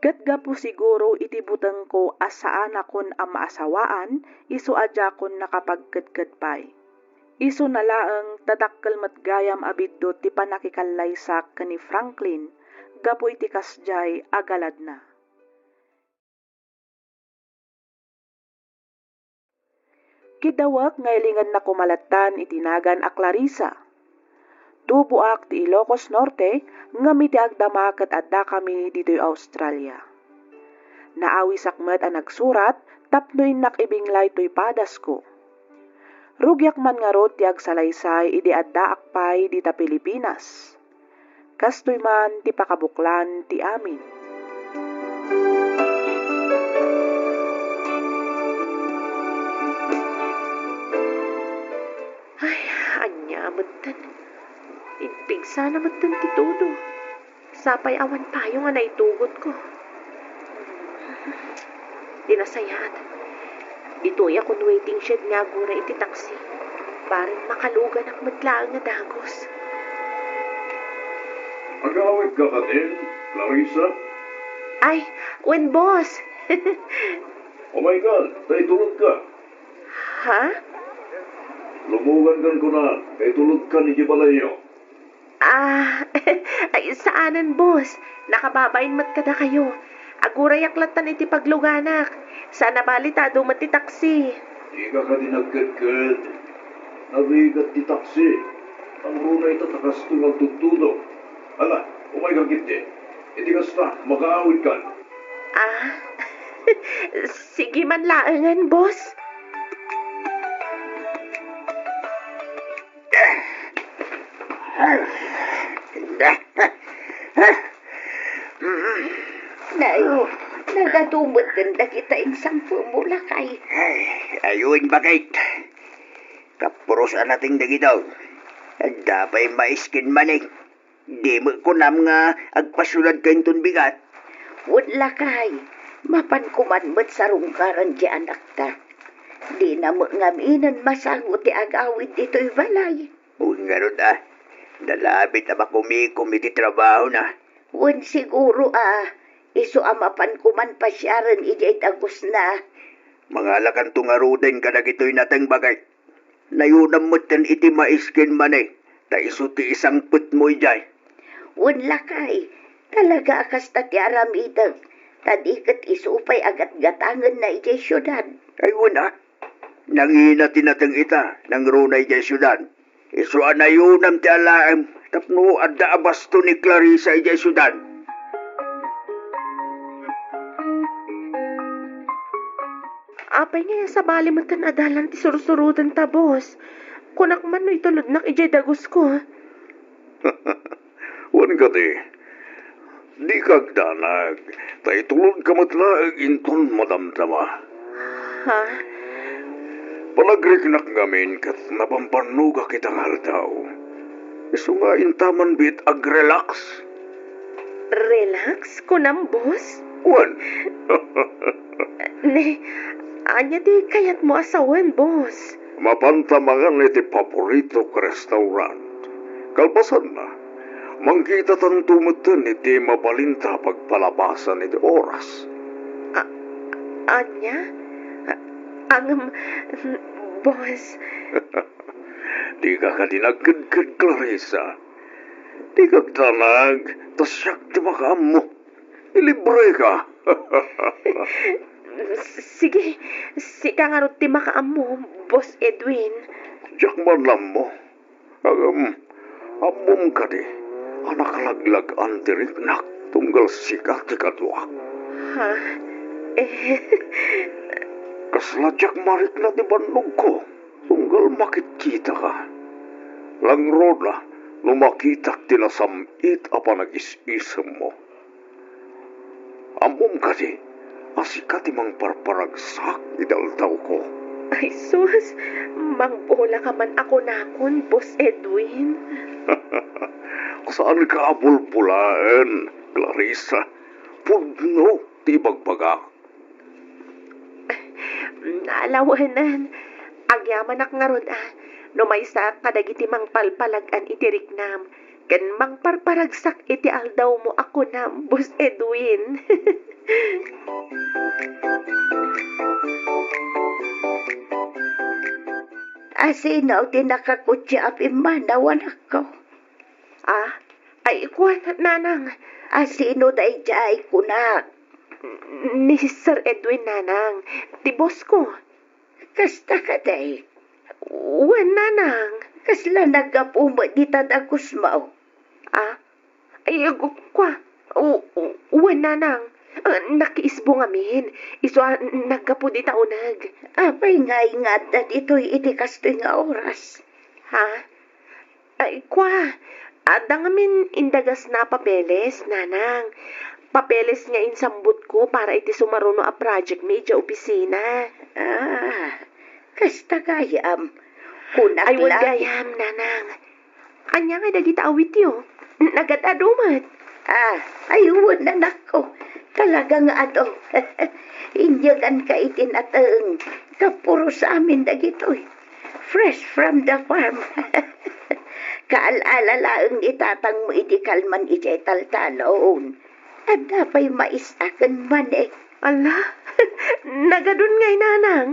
Ket gapu siguro iti butengko a saanakon a maasawaan, isu a diakon nakapagkedked pay. Isuna laeng ta dakkel met gayam a biddut ti pannakikallaysak ken ni Franklin gapu iti kasdiay a galadna. Kidawek nga ilingennak koma lattan iti nagan a Clarissa. Tuboak ti Ilocos Norte, ngem iti agdama ket addakami ditoy Australia. Naawisak met a nagsurat tapno innak ibinglay toy padasko. Rugiak man ngarud ti agsalaysay idi addaak pay dita Pilipinas. Kastoy man ti pakabuklan ti amin. Ay, ania metten? Igpigsana metten ti todo. Sapay awan payong a naitugotko. Di nasayaat. Ditoyak on waiting shed nga agura iti taksi. Bareng makaluganak met laeng a dagus. Agawidka katin, Clarissa? Ay, wen, boss. Umaykan, ta itulodka. Ha? Lumugankan kuna, ta itulodkan iti balayyo. Ah, ay, saanen, boss. Nakababain met kadakayo. Agurayak lattan iti pagluganak. Saan a bali ta adu met ti taksi. Dika kadi nagkedked. Narigat ti taksi. Nangruna ita ta kastoy nga agtudtudo. Ala, umayka ketdi. Iti kasta, makaawidkan. Ah, sige man laengen, boss. Nay, nagadu metten dagita insampemo, lakay. Ay, ayon, bakit? Kapuros a nateng dagito. Adda pay mais ken mani. Di met kunam nga agpasiudadka inton bigat? Wen, lakay, mapan koman met sarungkaran ti anakta. Dina met ngaminen masango ti agawid ditoy balay. Wen ngarud a, nalabit a makumikom iti trabahona. Wen siguro a, isu a mapan koman pasiaren idiay dagusna. Mangalakanto ngaruden kadagitoy nateng, bakit? Nayonam metten iti mais ken mani, ta isu ti isangpetmo idiay. Wen, lakay, talaga a kasta ti aramidek, ta di ket isu pay a gatgatangenna idiay siudad. Ay, wen a, nangina ti nateng ita, nangruna idiay siudad. Isu a nayonam ti alaem tapno adda a basto ni Clarissa idiay siudad. Apay nga sabali metten a dalan ti sursurotenta, boss? Kunak man no itulodnak idiay dagusko. Wen kadi, dika agdanag, ta itulodka met laeng inton madamdama. Ha? Panagriknak ngamin ket nabambannogak ita nga aldaw. Isu nga intaman biit agrelax. Relax, kunam, boss? Wen. Ne, ania ti kayatmo a sawen, boss? Mapanta mangan iti paboritok a restaurant. Kalpasanna, mangkitatanto metten iti mabalinta a pagpalabasan iti oras. A-, ania? A-, angem, boss. Dika kadi nagkedked, Clarissa? Dika agdanag, ta siak ti makaammo. Ilibreka. Sige, sika ngarud ti makaammo, Boss Edwin. Diak man ammo. Ngem, ammom kadi a nakalaglag-an ti riknak tunggal sika ti kaduak? Ha? Eh. Kasla diak marikna ti bannogko tunggal makitkitaka. Langruna no makitak ti nasam-it a panagis-isemmo. Ammom kadi a sika ti mangparparagsak iti aldawko? Ay sus, mangbulaka man a kunakon, Boss Edwin. Saanka a bulbulaen, Clarissa. Pudno ti ibagbagak. Ala wen, agyamanak ngarud a, No maysaak kadagiti mangpalpalag-an iti riknam, ken mangparparagsak iti aldawmo a kunam, Boss Edwin. Asino ti nakakutsya a pimmanaw, anakko? Ah, ay, kuan, nanang. Asino daydiay, kunak? Ni Sir Edwin, nanang. Ti boss ko. Kasta kadi? Wen, nanang. Kasla naggapu met dita dagusmo? Ah, ay, ag-, kua. U-, u-, wen, nanang. Ah, nakiisbo ngamin. Isu a naggapu dita uneg. Apay nga ingadda ditoy iti kastoy nga oras? Ha? Ay, kua. Adda ngamin indagasna a papeles, nanang. Papeles nga insambutko para iti sumaruno a project mi idiay opisina. Ah, kasta gayam. Kunak Ay, wen lang. Gayam, nanang. Ania nga dagita awityo? Nagad-adu met. Ah, ay, wen, anakko. Talaga nga adu. Inyaganka iti nateng. Tappuros amin dagitoy. Fresh from the farm. Kaal-ala laeng ni tatangmo idi kalman idiay taltalon. Adda pay mais a ken mani. Ala, nagadun ngay, nanang?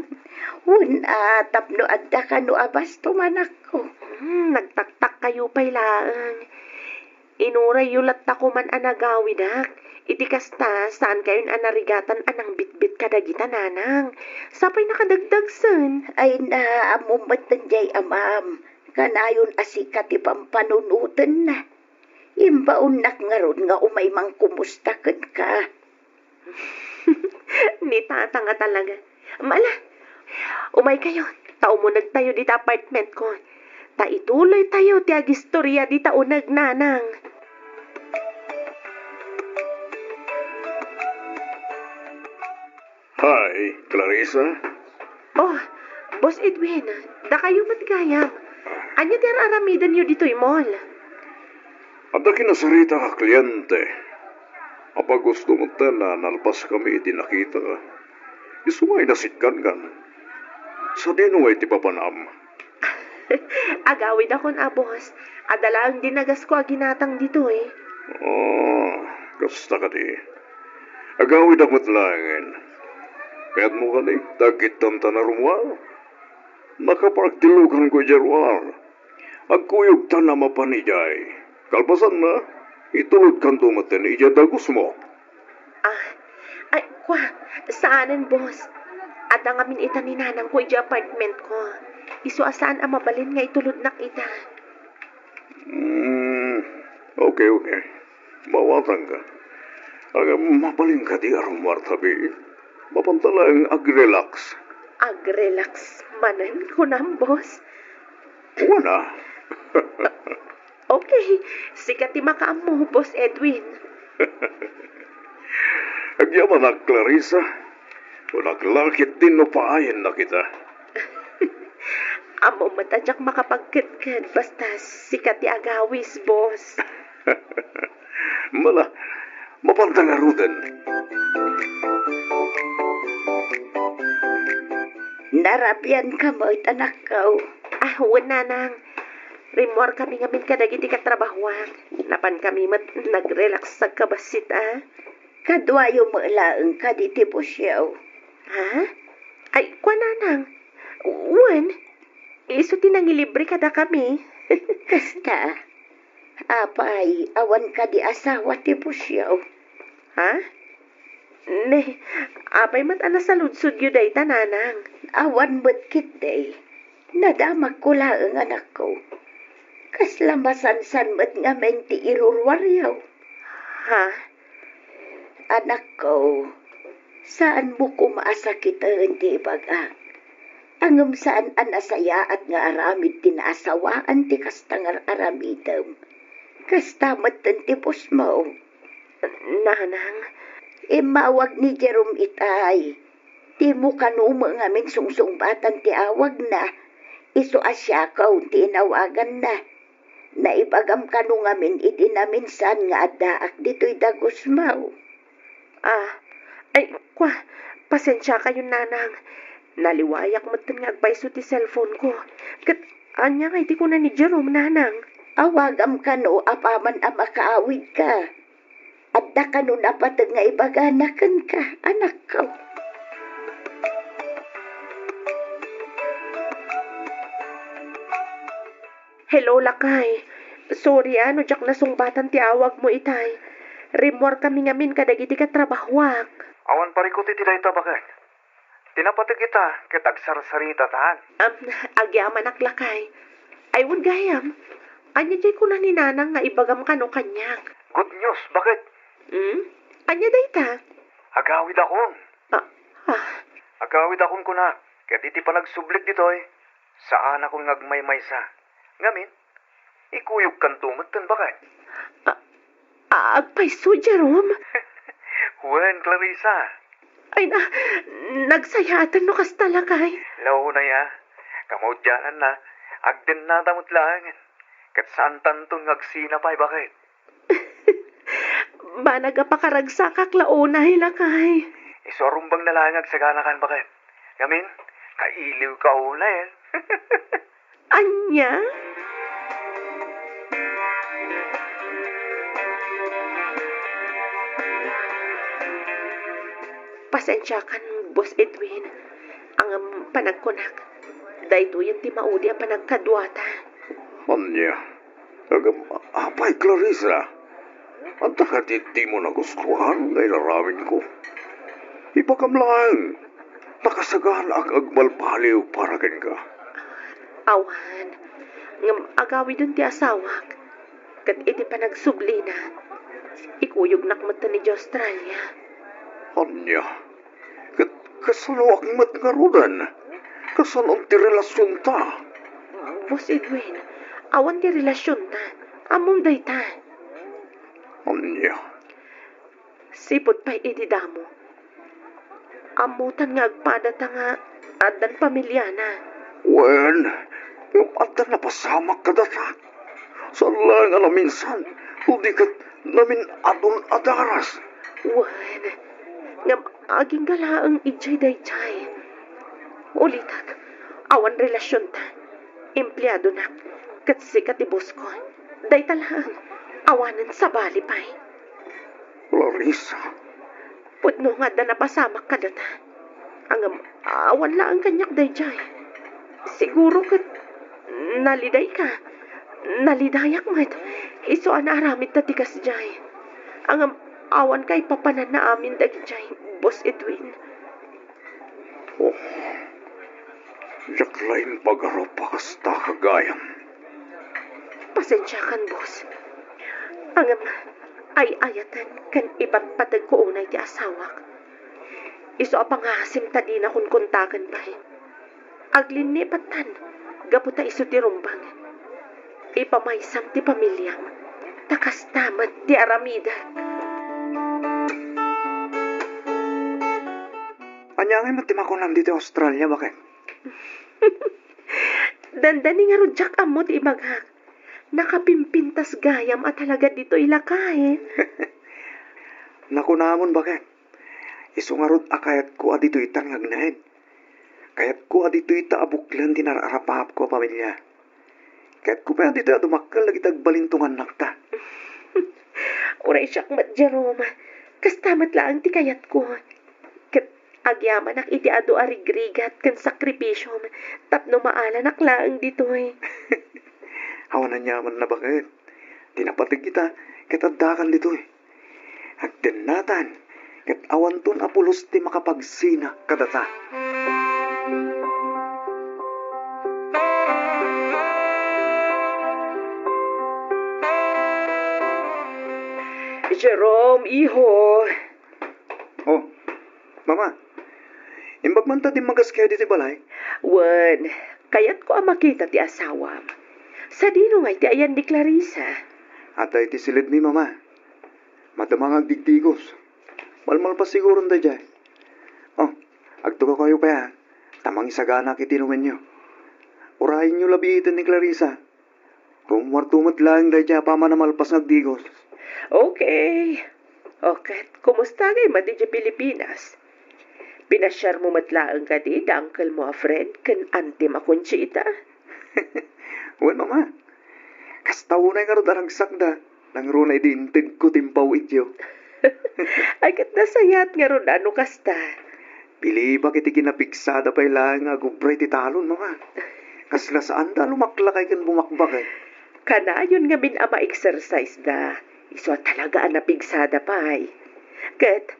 Wen a, tapno adda kano a bastom, anakko. Hmm, nagtaktakkayo pay laeng. Inurayyo latta koman a nagawidak. Iti kasta, saankayon a narigatan a nangbitbit kadagita, nanang. Sapay nakadagdagsen. Ay na, ammom met diay amam. Kanayon a sika ti pampanunotenna. Imbaonnak ngarud nga umay mangkumusta kenka. Ni tata nga talaga. Mala, umaykayo, ta umunegtayo dita apartment ko. Ta ituloytayo ti agistoria dita uneg, nanang. Hi, Clarissa. Oh, Boss Edwin, dakayo met gayam. Ania ti ar-aramidenyo ditoy mall? Adda kinasarita a kliente. Apay gusto metten a nalpaskami iti nakita. Isu nga inasitgan kan. Sadino nga iti papanam? Agawidakon a, boss. Adda laeng dinagasko a ginatang ditoy. Oh, kasta kadi. Agawidak met laengen. Kayatmo kadi, ta agkittanta a rummuar? Nakapark ti luganko idiay ruar. Agkuyogtan a mapan idiay. Kalpasanna, itulodkanto metten idiay dagusmo. Ah, ay, kua, saanen, boss. Adda ngamin ita ni nanangko idiay apartment ko. Isu a saan a mabalin nga itulodnak ita. Hmm, okay, okay. Mawatangka. Aga, mabalinka ti a rummuar tabi. Mapanta laeng ag-relax. Ag-relax manen, kunam, boss? Wen a. Okay, sika ti makaammo, Boss Edwin. Agyamanak, Clarissa. Kunak la ket dinno paayennak ita. Ammom met a diak makapagkedked basta sika ti agawis, boss. Mala, mapanta ngaruden. Narabianka met, anakko. Ah, wen, nanang. Rimmuarkami ngamin kadagiti katrabahoak. Napankami met nag-relax a kabassit, a. Kaduayo met laeng kadi ti bossyo. Ha? Ay, kua, nanang. Wen, isu ti nangilibre kadakami. Kasta. Apay, awan kadi asawa ti bossyo? Ha? Ne, apay met a nasaludsodyo dayta, nanang? Awan met ketdi. Nadamakko laeng, anakko. Kasla masansan met ngamin ti iruruaryo. Ha? Anakko, saanmo koma a sakiten ti ibagak. Ngem saan a nasayaat nga aramid ti naasawaan ti kasta nga ar-aramidem. Kasta metten ti bossmo. Nanang. Immawag ni Jerome itay. Dimo kano met ngamin sungsungbatan ti awagna. Isu a siakaw ti inawaganna. Naibagam kano ngamin idi naminsan nga addaak ditoy dagusmo. Ah, ay, kua, pasensiakayon, nanang. Naliwayak metten nga agpayso ti cellphone ko. Ket Ania ngay ti kuna ni Jerome, nanang? Awagam kano apaman a makaawidka. Adda kano napateg nga ibagana kenka, anakko. Hello, lakay. Sorry, a, no diak nasungbatan ti awagmo itay. Rimmuarkami ngamin kadagiti katrabahoak. Awan parikut iti dayta, baket. Ti napateg ita ket agsarsaritatan. Am, agyamanak, lakay. Ay, wen gayam. Ania diay kuna ni nanang nga ibagam kano kaniak? Good news, baket? Hmm? Ania dayta? Agawidakon. Ah, ah. Agawidakon kuna, ket iti panagsublik ditoy, saanakon nga agmaymaysa. Ngamin, ikuyogkanto metten, baket. Ah, ah, agpayso, Jerome? Wen, Clarissa. Ay na, nagsayaatan no kasta, lakay. Launay a, kamaudiananna, agdennata met laengen. Ket saantanton nga agsina pay, baket. Banag a pakaragsakak la unay, lakay. Isu a rumbengna laeng agsaganakan, baket. Ngamin, kailiwka unay, eh. Ania? Pasensiakan, Boss Edwin. Ngem panagkunak, daytoyen ti maudi a panagkaduata. Ania? Ngem apay, Clarissa? Adda kadi dimo nagustuhan nga inaramidko? Ibagam laeng, nakasaganaak nga agbalbaliw para kenka. Awan, ngem agawiden ti asawak, ket iti panagsublina, ikuyognak metten idiay Australia. Ania? Ket kasanoak met ngaruden? Kasano ti relasionta? Boss Edwin, awan ti relasionta. Ammom dayta. Ania? Sipud pay idi damo, ammotan nga agpadata nga addan pamiliana. Wen, ngem adda napasamak kadata. Saan laeng a naminsan, no di ket namin-adun a daras. Wen, ngem agingga laeng idiay daydiay. Ulitek, awan relasionta. Empleadonak, ket sika ti bosko. Dayta laeng, awanen sabali pay. Clarissa. Pudno nga adda napasamak kadata. Ngem, awan laeng kaniak daydiay. Siguro ket nalidayka. Nalidayak met. Isu a naaramidta ti kasdiay. Ngem, awan kaipapananna amin dagidiay, Boss Edwin. Oh, diak la impagarup a kasta gayam. Pasensiakan, boss. Ngem, ay-ayaten ken ipatpategko unay ti asawak. Isu a pangasim ta dina kunkuntaken pay. Aglinni pattan, gapu ta isu ti rumbeng. Ipamaysam ti pamiliam, ta kasta met ti aramidek. Ania ngay met ti makunam ditoy Australia, baket? Dandani ngarud diak ammo ti ibagak. Nakapimpintas gayam a talaga ditoy, lakay. Nakunamon, baket. Isu ngarud a kayatko a ditoytan nga agnaed. Kayatko a ditoyta a buklen ti nararapapko a pamilia. Kayatko pay a ditoy a dumakkel dagiti agbalintongannakta. Uray siak met, Jerome. Kasta met laeng ti kayatko. Ket agyamanak iti adu a rigrigat ken sakripisiom tapno maalanak laeng ditoy. Awan aniamanna, baket. Ti napateg ita ket addakan ditoy. Agdennatan, ket awanton a pulos ti makapagsina kadata. Jerome, iho. Oh, Mama, imbag man ta dimmagas kayo ditoy balay? Wen, kayatko a makita ti asawam. Sadino ngay ti ayan ni Clarissa? Adda iti siledmi, Mama. Madama nga agdigdigos. Malmalpas siguron daydiay. Oh, agtugaw kayo pay, a, ta mangisaganak iti inumenyo. Urayenyo la biiten ni Clarissa. Rummuarto met laeng daydiay a paman a malpas nga agdigos. Okay. O ket, kumusta ngay met idiay Pilipinas? Pinasiarmo met laeng kadi da uncle mo a Fred ken auntie mo a Conchita? Wen, Mama. Kasta unay ngarud a ragsakda, nangruna idi integko ti impaw-ityo. Ay, ket nasayaat ngarud a no kasta. Bilibak iti kinapigsada pay laeng nga agubray ti talon, Mama. Kasla saanda a lumaklakay ken bumakbak, eh. Kanayon ngamin a ma-exercise da. Isu a talaga a napigsada pay. Ket,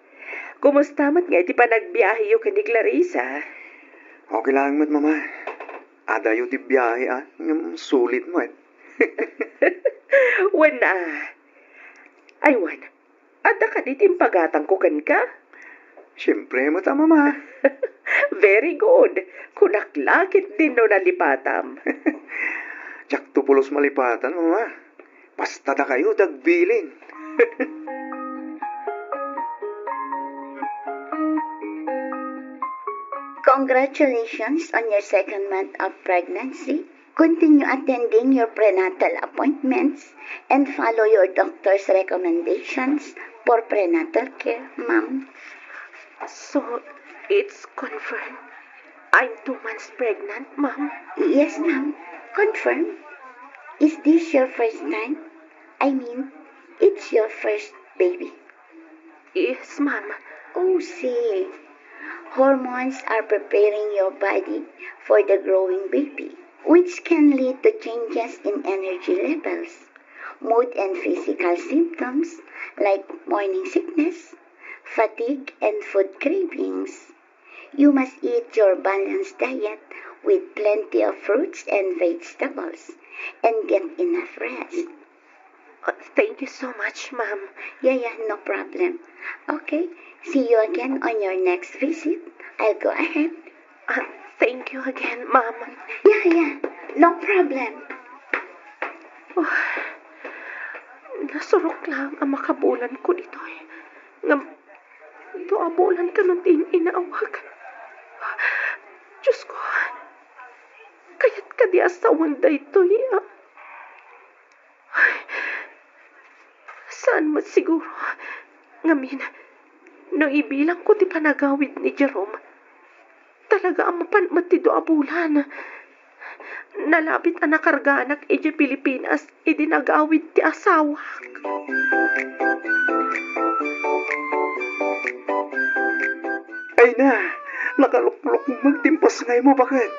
kumusta met nga iti panagbiaheyo ken ni Clarissa? Okay laeng met, Mama. Adayo ti biahe, ah, ngem sulit met. Wen, ah. Ay, wen. Adda kadi ti impagatangko kenka? Siempre met a, Mama. Very good. Kunak la ketdin no nalipatam. Diakto pulos malipatan, Mama. Basta dakayo ti agbilin. Congratulations on your second month of pregnancy. Continue attending your prenatal appointments and follow your doctor's recommendations for prenatal care, ma'am. So, it's confirmed. I'm two months pregnant, ma'am. Yes, ma'am. Confirmed. Is this your first time? I mean, it's your first baby. Yes, ma'am. Oh, see. Hormones are preparing your body for the growing baby, which can lead to changes in energy levels, mood, and physical symptoms like morning sickness, fatigue, and food cravings. You must eat your balanced diet with plenty of fruits and vegetables and get enough rest. Uh, thank you so much, ma'am. Yeah, yeah, no problem. Okay, see you again on your next visit. I'll go ahead. Uh, thank you again, ma'am. Yeah, yeah, no problem. Oh, nasurok lang a makabulan ko ditoy. Ngem, dua bulan kanon ti in-inawag. Diyos ko, kayat kadi a sawen daytoy, ah. Saan met siguro. Ngamin, no ibilangko ti panagawid ni Jerome, talaga a mapan met ti dua a bulan. Nalabit a nakarganak idiay Pilipinas idi nagawid ti asawak. Ay na, nakaluklukmeg ti impasngaymo, baket.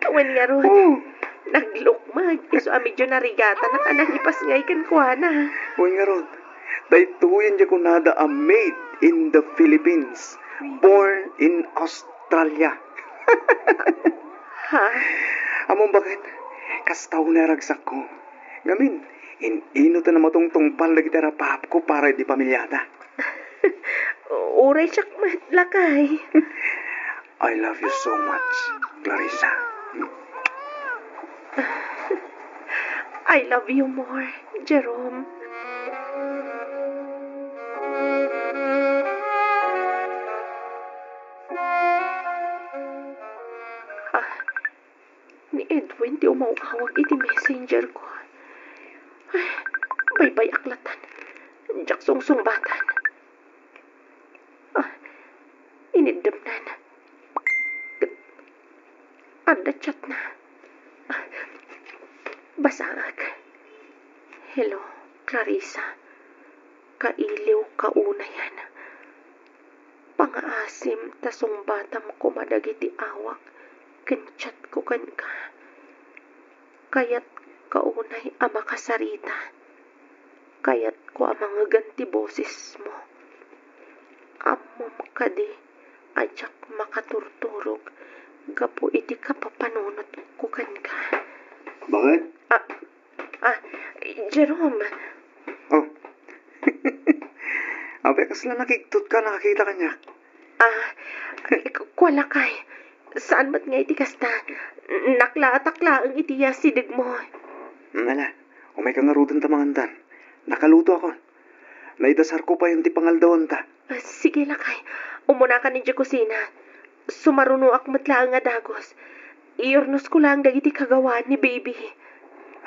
Wen ngarud. Oh. Naglukmeg, isu a medyo narigatanak a nangipasngay kenkuana. Wen ngarud, daytoyen ti kunada a made in the Philippines, born in Australia. Ha? Ammom, baket, kasta unay a ragsakko. Ngamin, in-inut a matungtungpal dagiti arapapko para iti pamiliada. Uray siak met, lakay. I love you so much, Clarissa. I love you more, Jerome. Ah, ni Edwin ti umaw-awag iti messenger ko. Ay, baybay-ak latan. Diak sungsungbatan. Ah, iniddemnan. Adda chatna. Ah, basaak. Hello, Clarissa. Kailiw ka unayen. Pangaasim ta sungbatam koma dagiti awak ken chatko kenka. Kayatko unay a makasarita. Kayatko a mangegan ti bosesmo. Ammom kadi a diak makaturturog gapu iti kapapanunotko kenka. Baket? Ah, ah, Jerome. Oh. Apay, kasla nakigtot ka, nakakita kaniak? Ah, ku-, kua lakay. Saan met nga iti kasta? Naklaatak laeng iti yasidegmo. Hmm, ala, umayka ngaruden ta mangantan. Nakalutoakon. Naidasarko payen ti pangaldawanta. Ah, sige, lakay. Umunaka idiay kusina. Sumarunoak met laeng a dagus. Iyurnosko laeng dagiti kagawaan ni baby.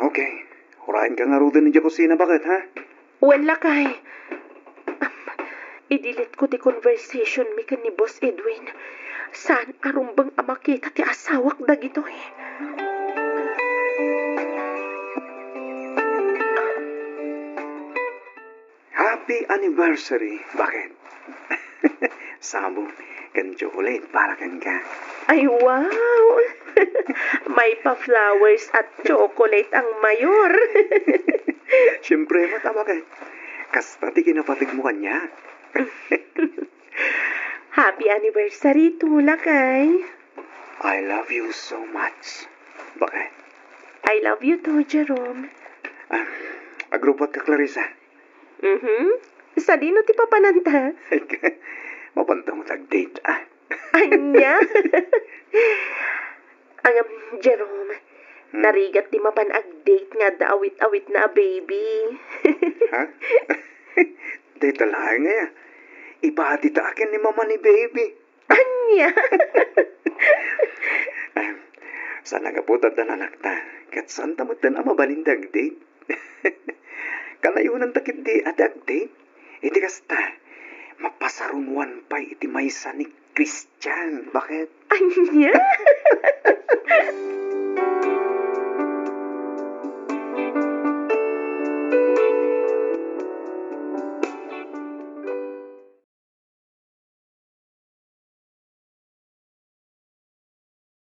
Okay. Urayenka ngaruden idiay kusina, baket, ha? Wen, lakay. Am, i-delete ko ti conversation mi ken ni Boss Edwin. Saan a rumbeng a makita ti asawak dagitoy. Happy anniversary, baket. Sabong ken chocolate para kenka. Ay, wow! May pa flowers at chocolate ang mayor. Siyempre, mata, baket. Kasta ti kinapategmo kaniak. Happy anniversary to, lakay. I love you so much, baket. I love you too, Jerome. Ah, agrupot ka, Clarissa. Mhm. Sadino ti papananta? Mapantong tag-date, ah. Anya? Ang, Jerome, Hmm. narigat ti mapan ag-date nga adda awit-awit na a baby. Ha? Dayta laeng aya. Ipati ta akin ni mama ni baby. Anya? Ah, saan nga putat da nanakta? Kat saan ta met a mabalin dagdi? Kanayonan ta ket di adagdi? Iti kasta, mapasarunwan pay iti maysa ni Christian. Baket? Anya?